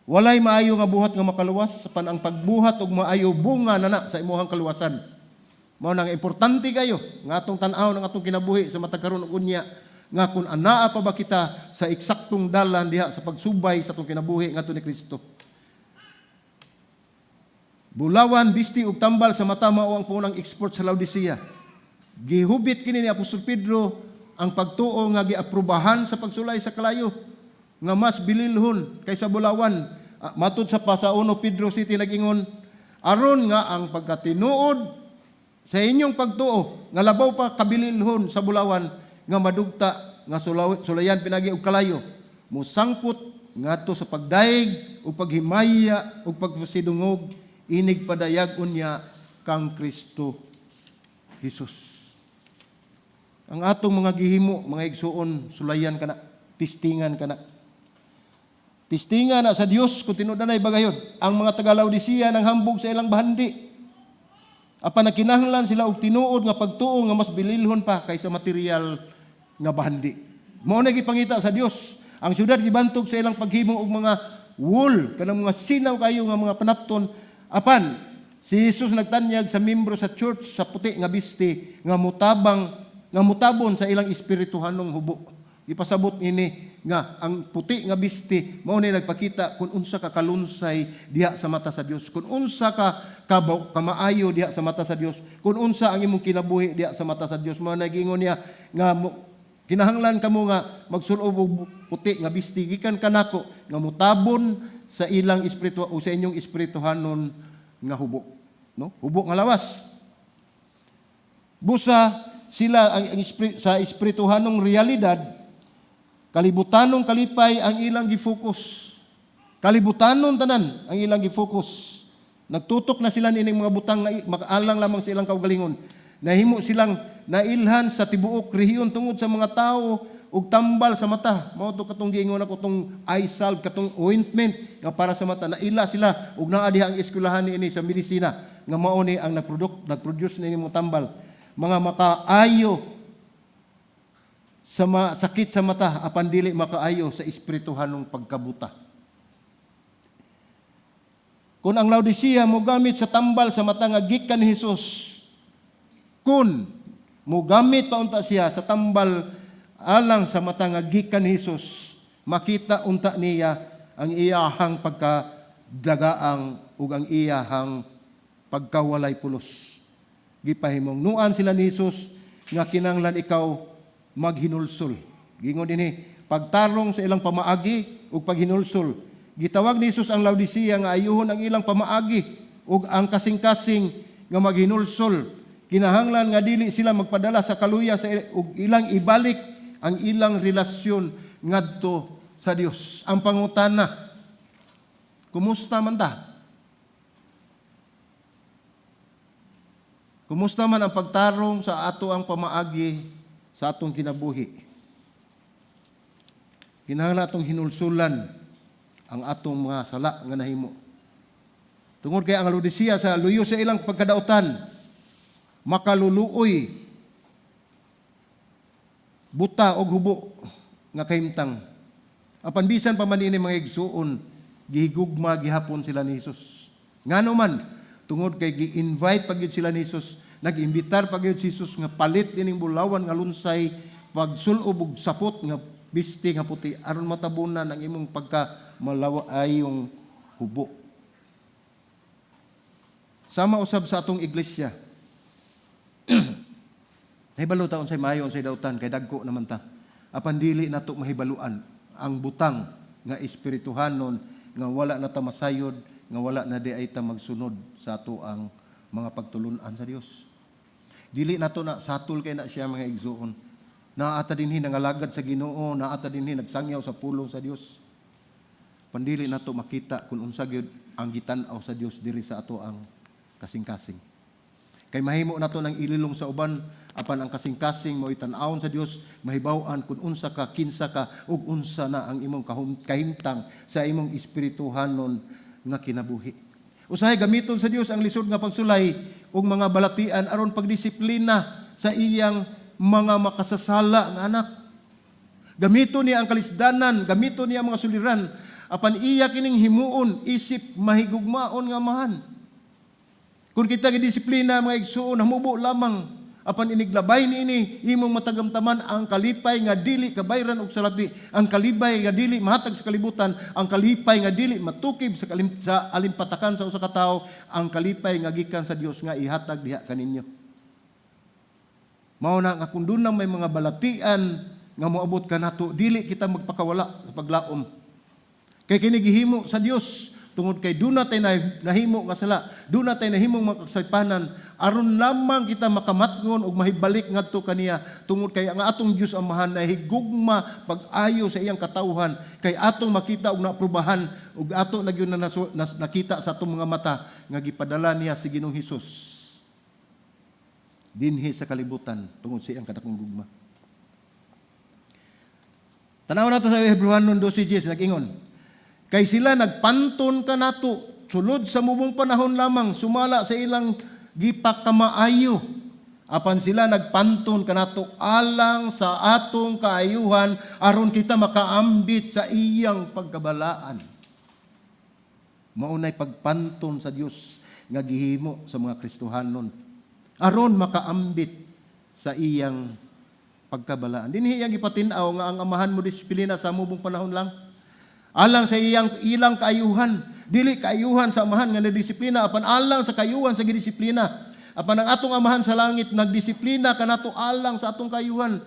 Walay maayo nga buhat nga makaluwas pan ang pagbuhat og maayo bunga na na sa imong kaluwasan. Mao nang importante kayo nga atong tan-aw ng atong kinabuhi sa matag karon ug unya nga kung anaa pa ba kita sa eksaktong dalan diha sa pagsubay sa atong kinabuhi ngadto ni Kristo. Bulawan, bisti ug tambal sa mata mao ang punang export sa Laodicea. Gihubit kini ni Apostol Pedro ang pagtuo nga giaprobahan sa pagsulay sa kalayo nga mas bililhon kaysa bulawan. Matud sa pa sa 1 Pedro City nag-ingon, aron nga ang pagkatinuod sa inyong pagtuo nga labaw pa kabililhon sa bulawan nga madugta nga sulayan pinagi og kalayo, mosangpot ngadto sa pagdaig ug paghimaya ug pagpasidungog inig padayag unya kang Kristo Hesus. Ang atong mga gihimo, mga igsuon, sulayan kana, tistingan kana. Tistingan na sa Dios kung tinud-anay bagayod. Ang mga taga Laodicea nang hambog sa ilang bahandi. Apan nagkinahanglan sila og tinuod nga pagtuo nga mas bililhon pa kaysa material nga bahandi. Mao na gipangita sa Dios. Ang syudad gibantog sa ilang paghimo og mga wool, kanang mga sinaw kayo nga mga panapton. Apan si Jesus nagtanyag sa membro sa church sa puti nga bisti nga mutabang, nga mutabon sa ilang espirituhanong hubo. Ipasabot ini nga ang puti nga bisti mao ni nagpakita kung unsa ka kalunsay diha sa mata sa Dios, kung unsa ka kamaayo diha sa mata sa Dios, kung unsa ang imong kinabuhi diha sa mata sa Dios. Mao nagingon niya nga kinahanglan kamo nga magsulob og puti nga bisti gikan kanako nga mutabon sa ilang espiritu o sa inyong espirituhanon nga hubo, no? Hubo nga lawas. Busa sila ang sa espirituhanong realidad, kalibutanong kalipay ang ilang gifokus. Kalibutanon tanan ang ilang gifokus. Nagtutok na sila nining mga butang nga makaalang lamang sa ilang kaugalingon. Nahimo silang nailhan sa tibuok rehiyon tungod sa mga tao ug tambal sa mata. Mao to katong giingon ako tong eye salve, katong ointment nga para sa mata. Naila sila ug naa diha ang eskwelahan niini sa medisina nga mao ni ang nagproduce niini mga tambal. Mga makaayo sa sakit sa mata apan dili makaayo sa espirituhanong pagkabuta. Kung ang Laodicea mogamit sa tambal sa mata nga gikan ni Hesus, kun mogamit pa unta siya sa tambal alang sa mata nga gikan ni Hesus, makita unta niya ang iyahang pagkadagaang ug ang iyahang pagkawalay pulos. Gipahimong nuan sila ni Hesus nga kinahanglan ikaw maghinulsol. Gingon dinhi, pagtarong sa ilang pamaagi ug paghinulsol. Gitawag ni Hesus ang Laodicea nga ayuhon ang ilang pamaagi ug ang kasing-kasing nga maghinulsol. Kinahanglan nga dili sila magpadala sa kaluya sa ug ilang ibalik ang ilang relasyon ngadto sa Dios. Ang pangutana, Kumusta man ta? Kumusta man ang pagtarong sa ato ang pamaagi sa atong kinabuhi? Kinahanglan atong hinulsulan ang atong mga sala nga nahimo. Tungod kay ang Laodicea, sa luyo sa ilang pagkadautan, makaluluoy, buta og hubo nga kahimtang. Apan bisan pa man ini, mga igsuon, gihigugma gihapon sila ni Jesus. Ngano man? Tungod kay gi-invite pa gyud sila ni Jesus, nag-imbitar pa gyud si Jesus nga palit ining bulawan nga lunsay pagsulob og sapot nga bisti nga puti aron matabunan ang imong pagka malawa ayong hubo. Sama usab sa atong iglesia. Nahibalo ta unsay maayo, unsay dautan, kay dagko naman ta. Apan dili nato mahibaluan ang butang nga espirituhanon nga wala na ta masayod, nga wala na diay ta magsunod sa ato ang mga pagtulunan sa Dios. Dili nato na satol kay na siya, mga igsuon. Naa ta dinhi nangalagad sa Ginoo, naa ta dinhi nagsangyaw sa pulong sa Dios. Apan dili nato makita kung unsa gyud ang gitan-aw sa Dios diri sa ato ang kasing-kasing. Kay mahimo nato nang ililong sa uban, apan ang kasing-kasing mo'y tan-awon sa Dios, mahibaw-an kung unsa ka, kinsa ka, ug unsa na ang imong kahimtang sa imong espirituhanon nga kinabuhi. Usahay gamiton sa Dios ang lisod nga pagsulay ug mga balatian aron pagdisiplina sa iyang mga makasasala nga anak. Gamiton niya ang kalisdanan, gamiton niya ang mga suliran, apan iya kining himuon isip mahigugmaon nga Amahan. Kung kita gidisiplina, mga igsuon, hamubo lamang, apan iniglabay niini, imong matagamtaman ang kalipay nga dili kabayran og salapi, ang kalipay nga dili mahatag sa kalibutan, ang kalipay nga dili matukib sa alimpatakan sa usa ka tawo, ang kalipay nga gikan sa Dios nga ihatag diha kaninyo. Mao na nga kung doon may mga balatian nga moabot kanato, dili kita magpakawala sa paglaom. Kay kini gihimo sa Dios tungod kay duna tay nahimo nga sala, duna tay nahimong mga kasaypanan aron lamang kita makamatngon ug mahibalik ngadto kaniya, tungod kay ang atong Dios Amahan nahigugma pag-ayo sa iyang katawhan, kay atong makita ug naaprubahan ug ato na gyud na nakita sa atong mga mata nga gipadala niya si Ginoong Hesus dinhi sa kalibutan tungod sa iyang kadakong gugma. Tanaw nato sa Hebreohanon 12:10, nag-ingon, "Kay sila nagpanton kanato sulod sa mubong panahon lamang sumala sa ilang gipakamaayo. Apan sila nagpanton kanato alang sa atong kaayuhan aron kita makaambit sa iyang pagkabalaan." Maunay pagpanton sa Dios nga gihimo sa mga Kristohanon aron makaambit sa iyang pagkabalaan. Dinhi iyang gipatin-aw nga ang Amahan mo disiplina sa mubong panahon lang alang sa iyang ilang kaayuhan. Dili kaayuhan sa Amahan nga nadisiplina, apan alang sa kaayuhan sa gidisiplina. Apan ang atong Amahan sa langit nagdisiplina kanato alang sa atong kaayuhan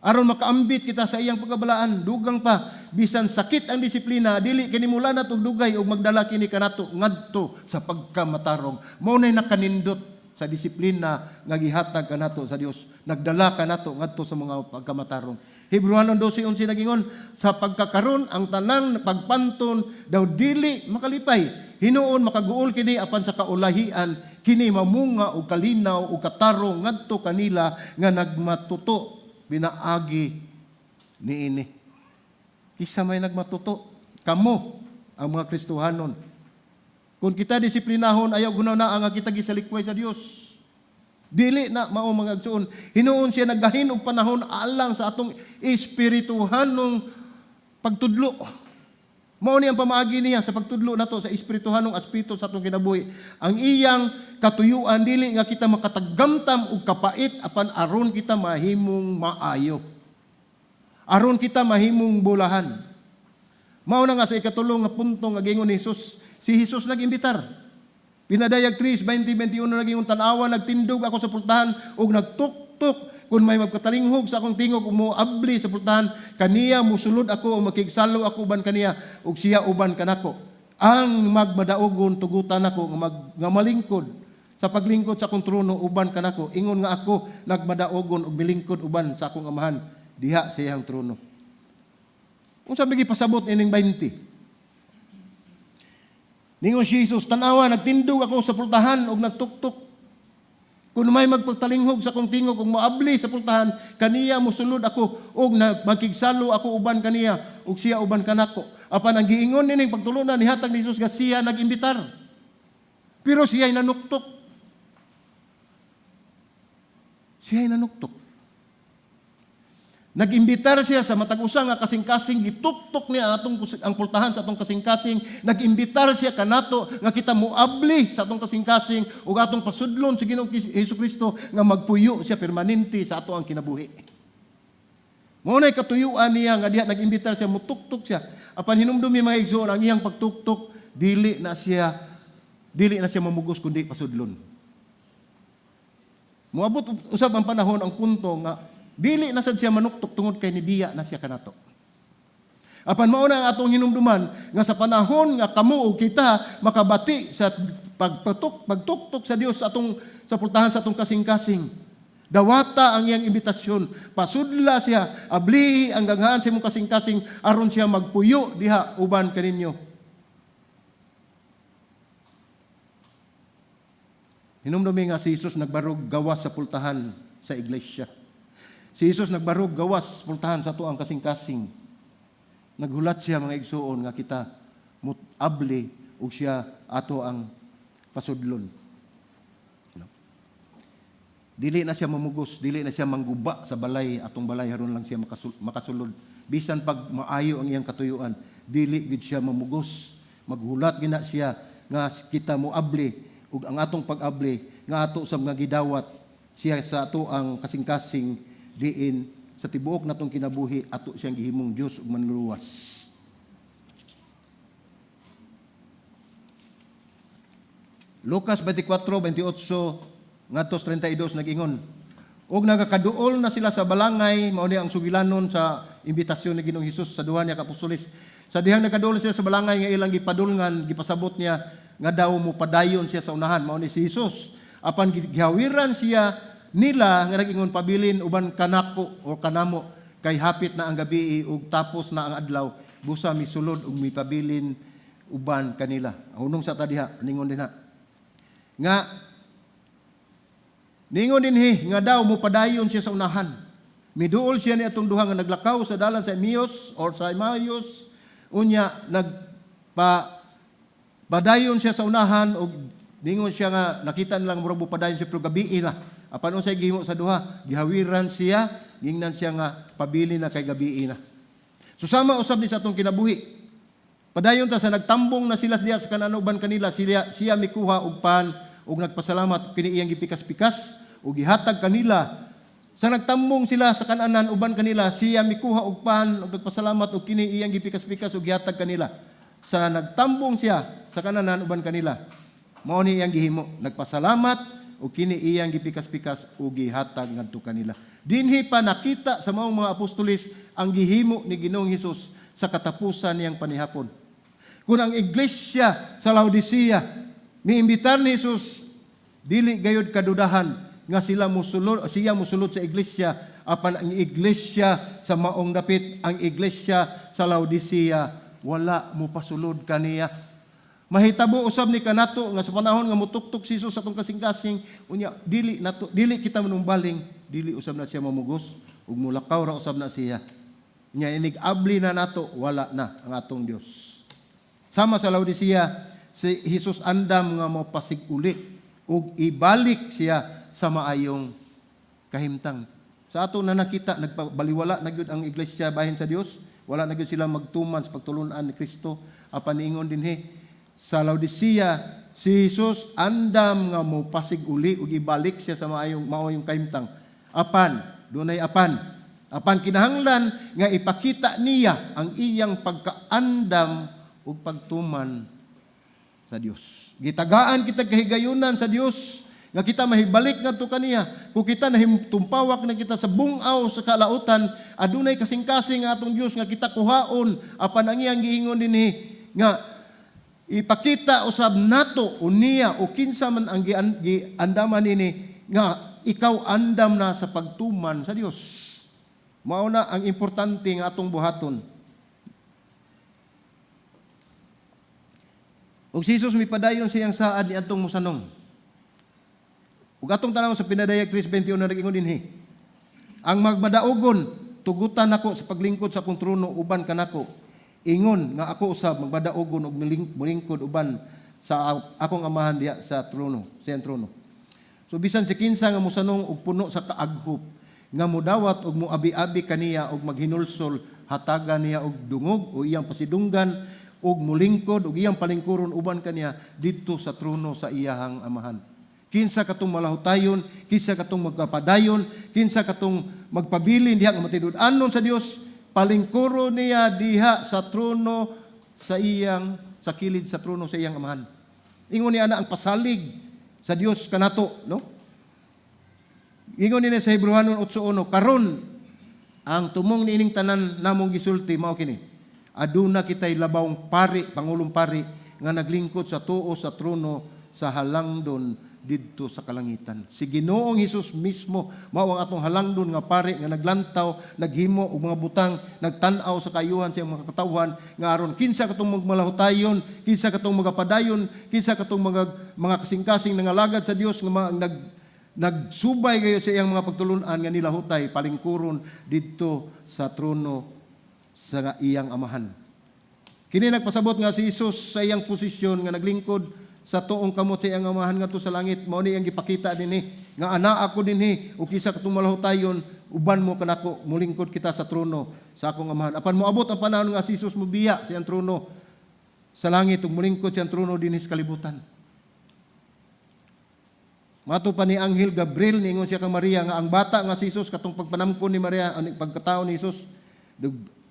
aron makaambit kita sa iyang pagkabalaan. Dugang pa, bisan sakit ang disiplina, dili kini mulanat og dugay ug magdala kini kanato ngadto sa pagkamatarong. Mao nay nakanindot sa disiplina nga gihatag kanato sa Dios, nagdala kanato ngadto sa mga pagkamatarong. Hebreohanon 12:11 nagingon, "Sa pagkakaron ang tanang pagpanton daw dili makalipay. Hinuon makaguol kini, apan sa kaulahian kini mamunga og kalinaw ug katarong ngadto kanila nga nagmatuto pinaagi niini." Kinsa may nagmatuto? Kamo ang mga Kristohanon. Kung kita disiplinahon, ayaw na ang kita gisalikway sa Dios. Dili na mao, mga igsuon. Hinuon siya naggahin og panahon alang sa atong espirituhanong pagtudlo. Mao ni ang pamaagi niya sa pagtudlo nato sa espirituhanong aspeto sa atong kinabuhi. Ang iyang katuyuan, dili nga kita makatagamtam og kapait, apan aron kita mahimong maayo. Aron kita mahimong bulahan. Mao na nga sa ikatulo nga punto nga gingon ni Jesus, si Jesus nag-imbitar. Pinadayag 3:20-21 naging, "Tanawa, nagtindog ako sa pultahan ug nagtuktok. Kung may magkatalinghog sa akong tingog ug moabli sa pultahan, kaniya musulod ako ug makigsalo ako uban kaniya ug siya uban kanako. Ang magmadaogon, tugutan nako nga malingkod sa paglingkod sa akong trono uban kanako, ingon nga ako nagmadaogon ug milingkod uban sa akong Amahan diha sa iyang trono." Unsa may gipasabot ining 20? Ningon si Jesus, "Tanawa, nagtindog ako sa pultahan ug nagtuktok. Kung may magpagtalinghog sa akong tingog ug moabli sa pultahan, kaniya mosulod ako ug magkigsalo ako uban kaniya ug siya uban kanako." Apan ang giingon nining pagtulunan nihatag ni Jesus nga siya nag-imbitar. Pero siya'y nanuktok. Siya'y nanuktok. Nag-imbitar siya sa matag usa nga kasing-kasing, gituktok niya atong ang pultahan sa atong kasing-kasing. Nag-imbitar siya kanato nga kita moabli sa atong kasing-kasing ug atong pasudlon sa Ginoong Hesukristo nga magpuyo siya permanente sa ato ang kinabuhi. Mao nay katuyuan niya nga diha nag-imbitar siya, mutuktok siya. Apan hinumdumi, mga igsoon, ang iyang pagtuktok, dili na siya mamugos kundi pasudlon. Moabot usab ang panahon, ang punto nga dili na sad siya manuktok tungod kay nibiya na siya kanato. Apan mao na ang atong hinumduman nga sa panahon nga kamo o kita makabati sa pagpatok pagtuktok sa Dios sa atong sa pultahan sa atong kasing-kasing. Dawata ang iyang imbitasyon. Pasudla siya, ablihi ang ganghaan sa imong kasing-kasing aron siya magpuyo diha uban kaninyo. Hinumdumi nga si Jesus nagbarog gawas sa pultahan sa iglesia. Si Jesus nagbarog gawas pultahan sa ato ang kasing-kasing. Naghulat siya, mga igsuon, nga kita muabli ug siya ato ang pasudlon. No? Dili na siya mamugos, dili na siya mangguba sa balay, atong balay aron lang siya makasulod. Bisan pag maayo ang iyang katuyuan, dili gid siya mamugos. Maghulat gina siya nga kita moabli ug ang atong pag-abli nga ato sa mga gidawat siya sa ato ang kasing-kasing diin sa tibuok natong kinabuhi ato siyang gihimong Dios ug manluluwas. Lucas 24:28 ngadto 32 nag-ingon. Og nagakaduol na sila sa balangay, mao ni ang sugilanon sa imbitasyon ni Ginoong Hesus sa duha niya ka apostoles. Sa dihang nakaduol sila sa balangay nga ilang gipadulngan, gipasabot niya nga daw mo padayon siya sa unahan, mao ni si Jesus. Apan gihawiran siya nila nga nag-ingon, "Pabilin uban kanako o kanamo kay hapit na ang gabi ug tapos na ang adlaw, busa misulod ug mipabilin uban kanila." Ang hunong sa ta diha, ningon dinha. Nga ningon dinhi nga daw mo padayon siya sa unahan. Miduol siya ni atong duha nga naglakaw sa dalan sa Emmaus or sa Emmaus. Unya nagpa padayon siya sa unahan og ningon siya nga nakita nilang murag padayon siya pero gabi na. Apan unsay gihimo sa duha? Gihawiran siya, gingnan siya nga pabili na kay gabi na. So sama usab ni sa atong kinabuhi. Padayon ta sa nagtambong na sila diha sa kanan uban kanila, siya mikuha og pan ug nagpasalamat, kini iyang gipikas-pikas ug gihatag kanila. Sa nagtambong sila sa kananan uban kanila, siya mikuha og pan ug nagpasalamat ug kini iyang gipikas-pikas ug gihatag kanila. Sa nagtambong siya sa kananan uban kanila, mao ni iyang gihimo, nagpasalamat ug kini iyang gipikas-pikas ug gihatag ngadto kanila. Dinhi pa nakita sa maong mga apostoles ang gihimo ni Ginoong Hesus sa katapusan niyang panihapon. Kung ang iglesia sa Laodicea niimbitar ni Jesus, dili gayud kadudahan nga sila musulod, siya musulod sa iglesia, apan ang iglesia sa maong dapit, ang iglesia sa Laodicea, wala mo pasulod kaniya. Mahitabo usab ni kanato nga sa panahon nga mutuktok si Jesus sa atong kasing-kasing, unya dili nato, dili kita manumbaling, dili usab na siya mamugos ug mulakaw ra usab na siya. Unya inig abli na nato, wala na ang atong Dios. Sama sa Laodicea, si Jesus andam nga mopasig-uli ug ibalik siya sa maayong kahimtang. Sa ato na nakita, nagpabaliwala na gyud ang iglesia bahin sa Dios, wala na gyud sila magtuman sa pagtulunan ni Kristo. Apan niingon dinhi sa Laodicea, si Jesus andam nga mopasig uli ug ibalik siya sa maayong kahimtang. Apan, dunay apan. Apan kinahanglan nga ipakita niya ang iyang pagkaandam ug pagtuman sa Dios. Gitagaan kita kahigayunan sa Dios nga kita mahibalik ngadto kaniya. Kung kita nahitumpawak na kita sa bungaw sa kalautan, adunay kasing-kasing ang atong Dios nga kita kuhaon. Apan ang iyang giingon dinhi nga ipakita usab nato unya o kinsa man ang giandaman nini nga ikaw andam na sa pagtuman sa Dios. Mao na ang importante nga atong buhaton. Ug si Jesus mipadayon siyang saad niadtong mosanong. Ug atong tan-awon sa Pinadayag 3:21 na nag-ingon dinhi. "Ang magmadaogon, tugutan nako sa paglingkod sa akong trono uban kanako. Ingon nga ako usab magmadaogon og molingkod uban sa akong Amahan diha sa trono, sa iyang trono." So bisan si kinsa nga mosanong og puno sa kaaghop nga modawat og moabi-abi kaniya og maghinulsol, hatagan niya og dungog o iyang pasidunggan og molingkod og iyang palingkuron uban kaniya didto sa trono sa iyahang Amahan. Kinsa katong malahutayon, kinsa katong magpadayon, kinsa katong magpabilin diha nga matinud-anon sa Dios, palingkuron niya diha sa trono sa iyang sa kilid sa trono sa iyang Amahan. Ingon niya ana ang pasalig sa Dios kanato, no? Ingon niya sa Hebreohanon 8:1, "Karon ang tumong niining tanan namong gisulti mao kini. Aduna kitay labawng pari, pangulong pari nga naglingkod sa tuo sa trono sa halangdon didto sa kalangitan." Si Ginoong Hesus mismo mao ang atong halangdon nga pari nga naglantaw, naghimo og mga butang, nagtan-aw sa kaayuhan sa iyang mga katawhan nga aron kinsa katong magmalahutayon, kinsa katong magapadayon, kinsa katong mga kasing-kasing nangalagad sa Dios nga mga nagsubay kayo sa iyang mga pagtulunan nga nilahutay, palingkuron didto sa trono sa iyang Amahan. Kini nagpasabot nga si Jesus sa iyang posisyon nga naglingkod sa tuong kamot sa iyang Amahan ngadto sa langit, mao ni iyang gipakita dinhi nga ana ako dinhi ug kinsa katong malahutayon, uban mo kanako, mulingkod kita sa trono sa akong Amahan. Apan moabot ang panahon nga si Jesus mobiya sa iyang trono sa langit ug mulingkod sa iyang trono dinhi sa kalibutan. Mato pa ni Anghel Gabriel, niingon siya kang Maria nga ang bata nga si Jesus katong pagpanamkon ni Maria ang pagkatao ni Jesus,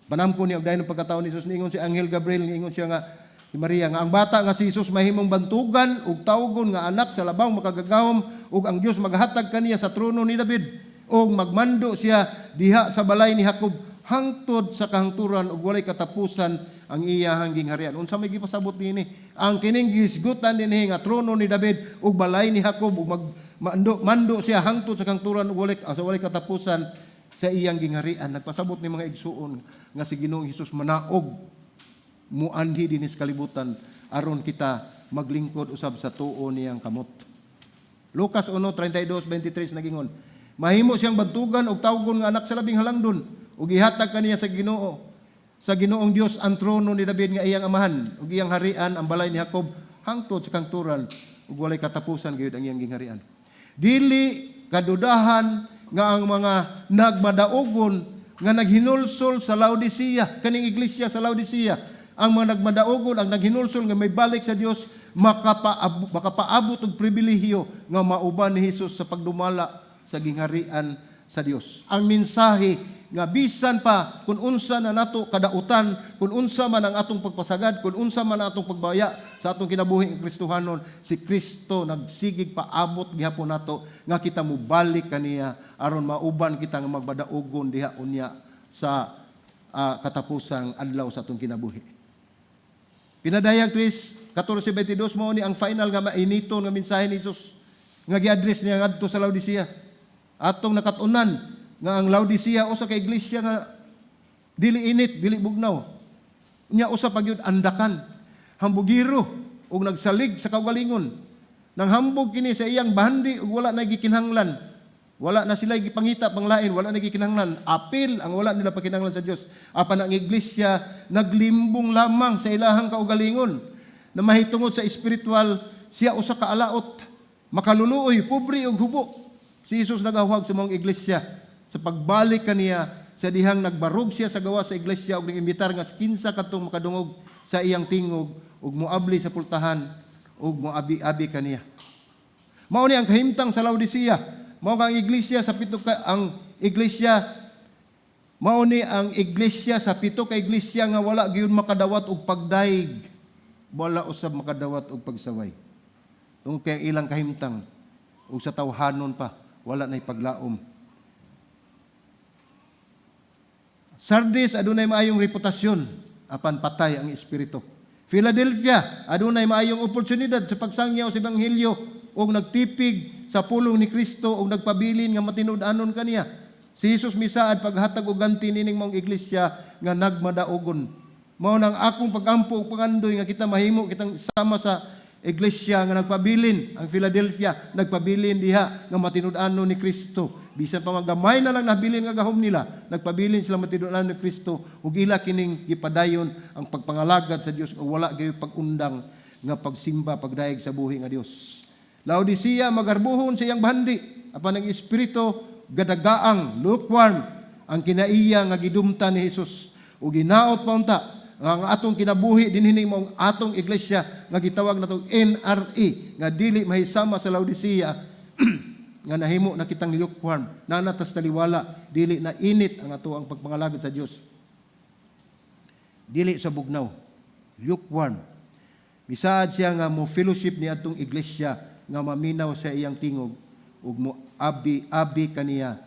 panamkon niya og dayon ang pagkatao ni Jesus, niingon si Anghel Gabriel, niingon siya nga si Maria nga ang bata nga si Jesus mahimong bantugan ug tawgon nga anak sa Labawng Makagagahom, ug ang Dios maghatag kaniya sa trono ni David ug magmando siya diha sa balay ni Jacob hangtod sa kahangturan ug walay katapusan ang iyahang gingharian. Unsa may gipasabot niini? Ang kining gihisgutan dinhi nga trono ni David ug balay ni Jacob ug mag mando, mando siya hangtod sa kahangturan ug walay katapusan sa iyang gingharian. Nagpasabot ni, mga igsuon, nga si Ginoong Hesus manaog, muanhi dinhi sa kalibutan aron kita maglingkod usab sa tuo niyang kamot. Lucas 1:32, 23 nagingon, "Mahimo siyang bantugan og tawgon nga anak sa Labing Halangdon ug ihatag kaniya sa Ginoong Dios ang trono ni David nga iyang amahan ug iyang harian ang balay ni Jacob hangtod sa kangturan ug walay katapusan gayud ang iyang gingharian." Dili kadudahan nga ang mga nagmadaogon nga naghinulsol sa Laodicea, kaning iglesia sa Laodicea, ang mga nagmadaogon, ang naghinulsol nga may balik sa Dios, makapaabot og pribilehiyo nga mauban ni Hesus sa pagdumala sa gingharian sa Dios. Ang mensahe nga bisan pa kung unsa na nato kadautan, kung unsa man ang atong pagpasagad, kung unsa man ang atong pagbaya sa atong kinabuhi nga Kristohanon, si Kristo nagsigig paabot gihapon nato nga kita mobalik kaniya aron mauban kita nga magbadaogon diha unya sa katapusang adlaw sa atong kinabuhi. Pinadayag 3:14-22 mao ni ang final nga mainiton nga mensahe ni Jesus nga gi-address niya ngadto sa Laodicea. Atong nakat-unan nga ang Laodicea usa ka iglesia nga dili init, dili bugnaw. Unya usa pa gyud andakan, hambugiro ug nagsalig sa kaugalingon. Nang hambog kini sa iyang bahandi ug wala na gikinahanglan. Wala na sila gipangita panglain, wala na gikinahanglan. Apil ang wala nila pakinahanglan sa Dios. Apan ang iglesia naglimbong lamang sa ilahang kaugalingon na mahitungod sa espiritual siya usa ka alaot, makaluluoy, pobre ug hubo. Si Jesus nagahuwag sa mga iglesia sa pagbalik kaniya sa dihang nagbarog siya sa gawas sa iglesia ug nag-imbitar nga kinsa kadtong makadungog sa iyang tingog ug moabli sa pultahan ug moabi-abi kaniya. Mao ni ang kahimtang sa Laodicea. Mao ang iglesia sa pito ka ang iglesia mao ni ang iglesia sa pito ka iglesia nga wala gyud makadawat og pagdayeg. Wala usab makadawat og pagsaway. Tungod kay ilang kahimtang ug sa tawhanon pa wala nay paglaom. Sardis, adunay maayong reputasyon apan patay ang espiritu. Philadelphia, adunay maayong oportunidad sa pagsangyaw sa ebanghelyo ug nagtipig sa pulong ni Kristo ug nagpabilin nga matinud-anon kaniya. Si Jesus misaad paghatag og ganti nining maong iglesia nga nagmadaogon. Mao nang akong pagampo ug pangandoy nga kita mahimo kitang sama sa iglesia nga nagpabilin, ang Philadelphia, nagpabilin diha nga matinud-anon ni Kristo. Bisan pa man gamay na lang nabilin nga gahom nila, nagpabilin sila matinud-anon ni Kristo ug ila kining gipadayon ang pagpangalagad sa Dios ug wala gayoy pag-undang nga pagsimba, pagdayeg sa buhi nga Dios. Laodicea, magarbuhon sa iyang bahandi apan ang espiritu gadagaang, lukewarm, ang kinaiya nga gidumtan ni Jesus. Ug ginaot pa unta nga ang atong kinabuhi dinhi maong atong iglesia nga gitawag natong NRE nga dili mahisama sa Laodicea nga nahimo na kitang lukewarm, nanatas taliwala, dili na init ang ato ang pagpangalagad sa Dios, dili sa bugnaw, lukewarm. Misaad siya nga mo fellowship ni atong iglesia nga maminaw sa iyang tingog ug mo abi abi kaniya.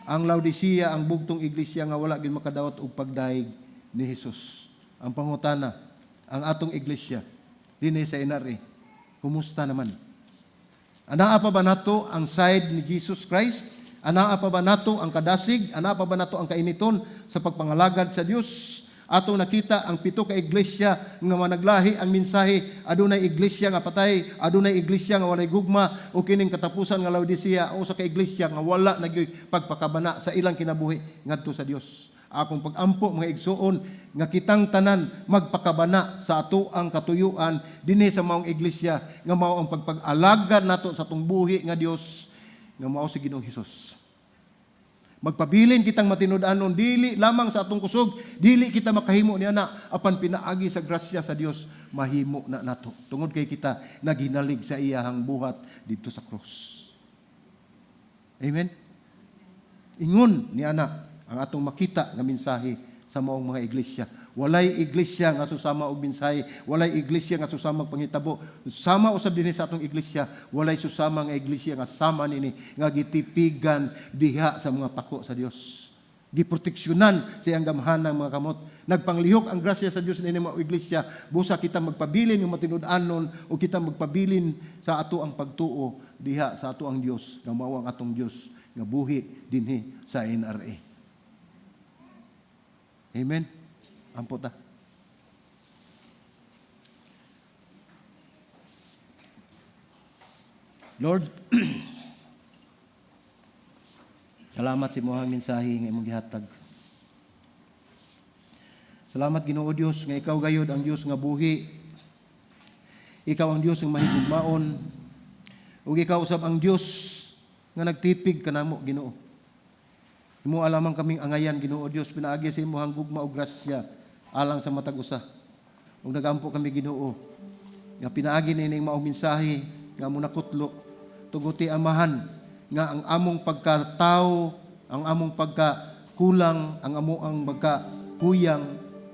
Ang Laodicea ang bugtong iglesia nga wala gid makadawat og pagdayeg ni Jesus. Ang pangutana, ang atong iglesia dinhi sa NRA, kumusta naman? Anaa pa ba nato ang side ni Jesus Christ? Anaa pa ba nato ang kadasig? Anaa pa ba nato ang kainiton sa pagpangalagad sa Dios? Atong nakita ang pito ka iglesia nga managlahi ang mensahe. Adunay iglesia nga patay, adunay iglesia nga walay gugma, o kining katapusan nga Laodicea, o sa ka iglesia nga wala na gyoy pagpakabana sa ilang kinabuhi ngadto sa Dios. Akong pagampo, mga igsuon, nga kitang tanan magpakabana sa ato ang katuyuan dinhi sa maong iglesia nga mao ang pagpag-alagad nato sa atong buhi nga Dios nga mao si Ginoong Hesus. Magpabilin kitang matinud-anon dili lamang sa atong kusog, dili kita makahimo niya na apan pinaagi sa grasya sa Dios mahimo na nato. Tungod kay kita naghinalig sa iyahang buhat didto sa krus. Amen. Ingon ni ana ang atong makita nga mensahe sa maong mga iglesia. Walay iglesia nga susama og mensahe, walay iglesia nga susama og panghitabo. Sama usab dinhi sa atong iglesia, walay susama nga iglesia nga sama nini nga gitipigan diha sa mga pako sa Dios. Giproteksyonan sa iyang gamhanang mga kamot. Nagpanglihok ang grasya sa Dios nini mga iglesia. Busa kita magpabilin ng matinud-anon o kita magpabilin sa ato ang pagtuo diha sa ato ang Dios nga mao ang atong Dios nga buhi dinhi sa NRA. Amen. Ampo ta. Lord, salamat sa imong mensahe nga imong gihatag. Salamat, Ginoo Dios, nga ikaw gayod ang Dios nga buhi. Ikaw ang Dios nga mahigugmaon. Ug ikaw usab ang Dios nga nagtipig kanamo, Ginoo. Imo lamang kaming angayan, Ginoo Dios, pinaagi sa imong gugma ug grasya alang sa matag usa. Ug nagampo kami, Ginoo, nga pinaagi nining maong mensahe nga mo nakutlo, tuguti, Amahan, nga ang among pagkatao, ang among pagkakulang, ang amo ang pagkahuyang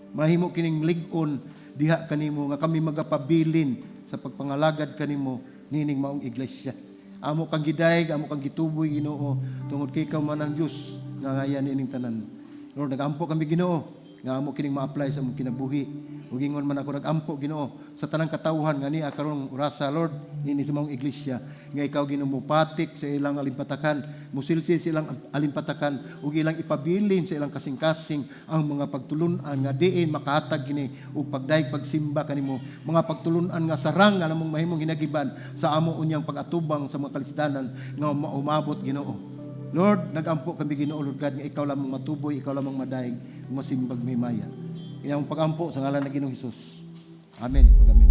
mahimo kining lig-on diha kanimo nga kami magapabilin sa pagpangalagad kanimo nining maong iglesia. Amo kang gidayeg, amo kang gituboy, Ginoo, tungod kay ikaw man ang Dios nga ngayan nining tanan. Lord, nagampo kami, Ginoo, nga amo kining ma-apply sa among kinabuhi. Ug ingon man ako nagampo, Ginoo, sa tanang katawhan nga niya karong orasa, Lord, nini sa maong iglesia, nga ikaw, Ginoo, mopatik sa ilang alimpatakan, musilsil sa ilang alimpatakan ug ilang ipabilin sa ilang kasing-kasing ang mga pagtulunan nga diin makahatag kini ug pagdayeg pagsimba kanimo, mga pagtulunan nga sarang nga namong mahimong hinagiban sa amo unyang pag-atubang sa mga kalisdanan nga maumabot, Ginoo. Lord, nagampo kami, Ginoo, Lord God, nga ikaw lamang matuboy, ikaw lamang madayeg, masimbag mimaya. Iyang pagampo sa ngalan ng Ginoong Hesus. Amen. Amen.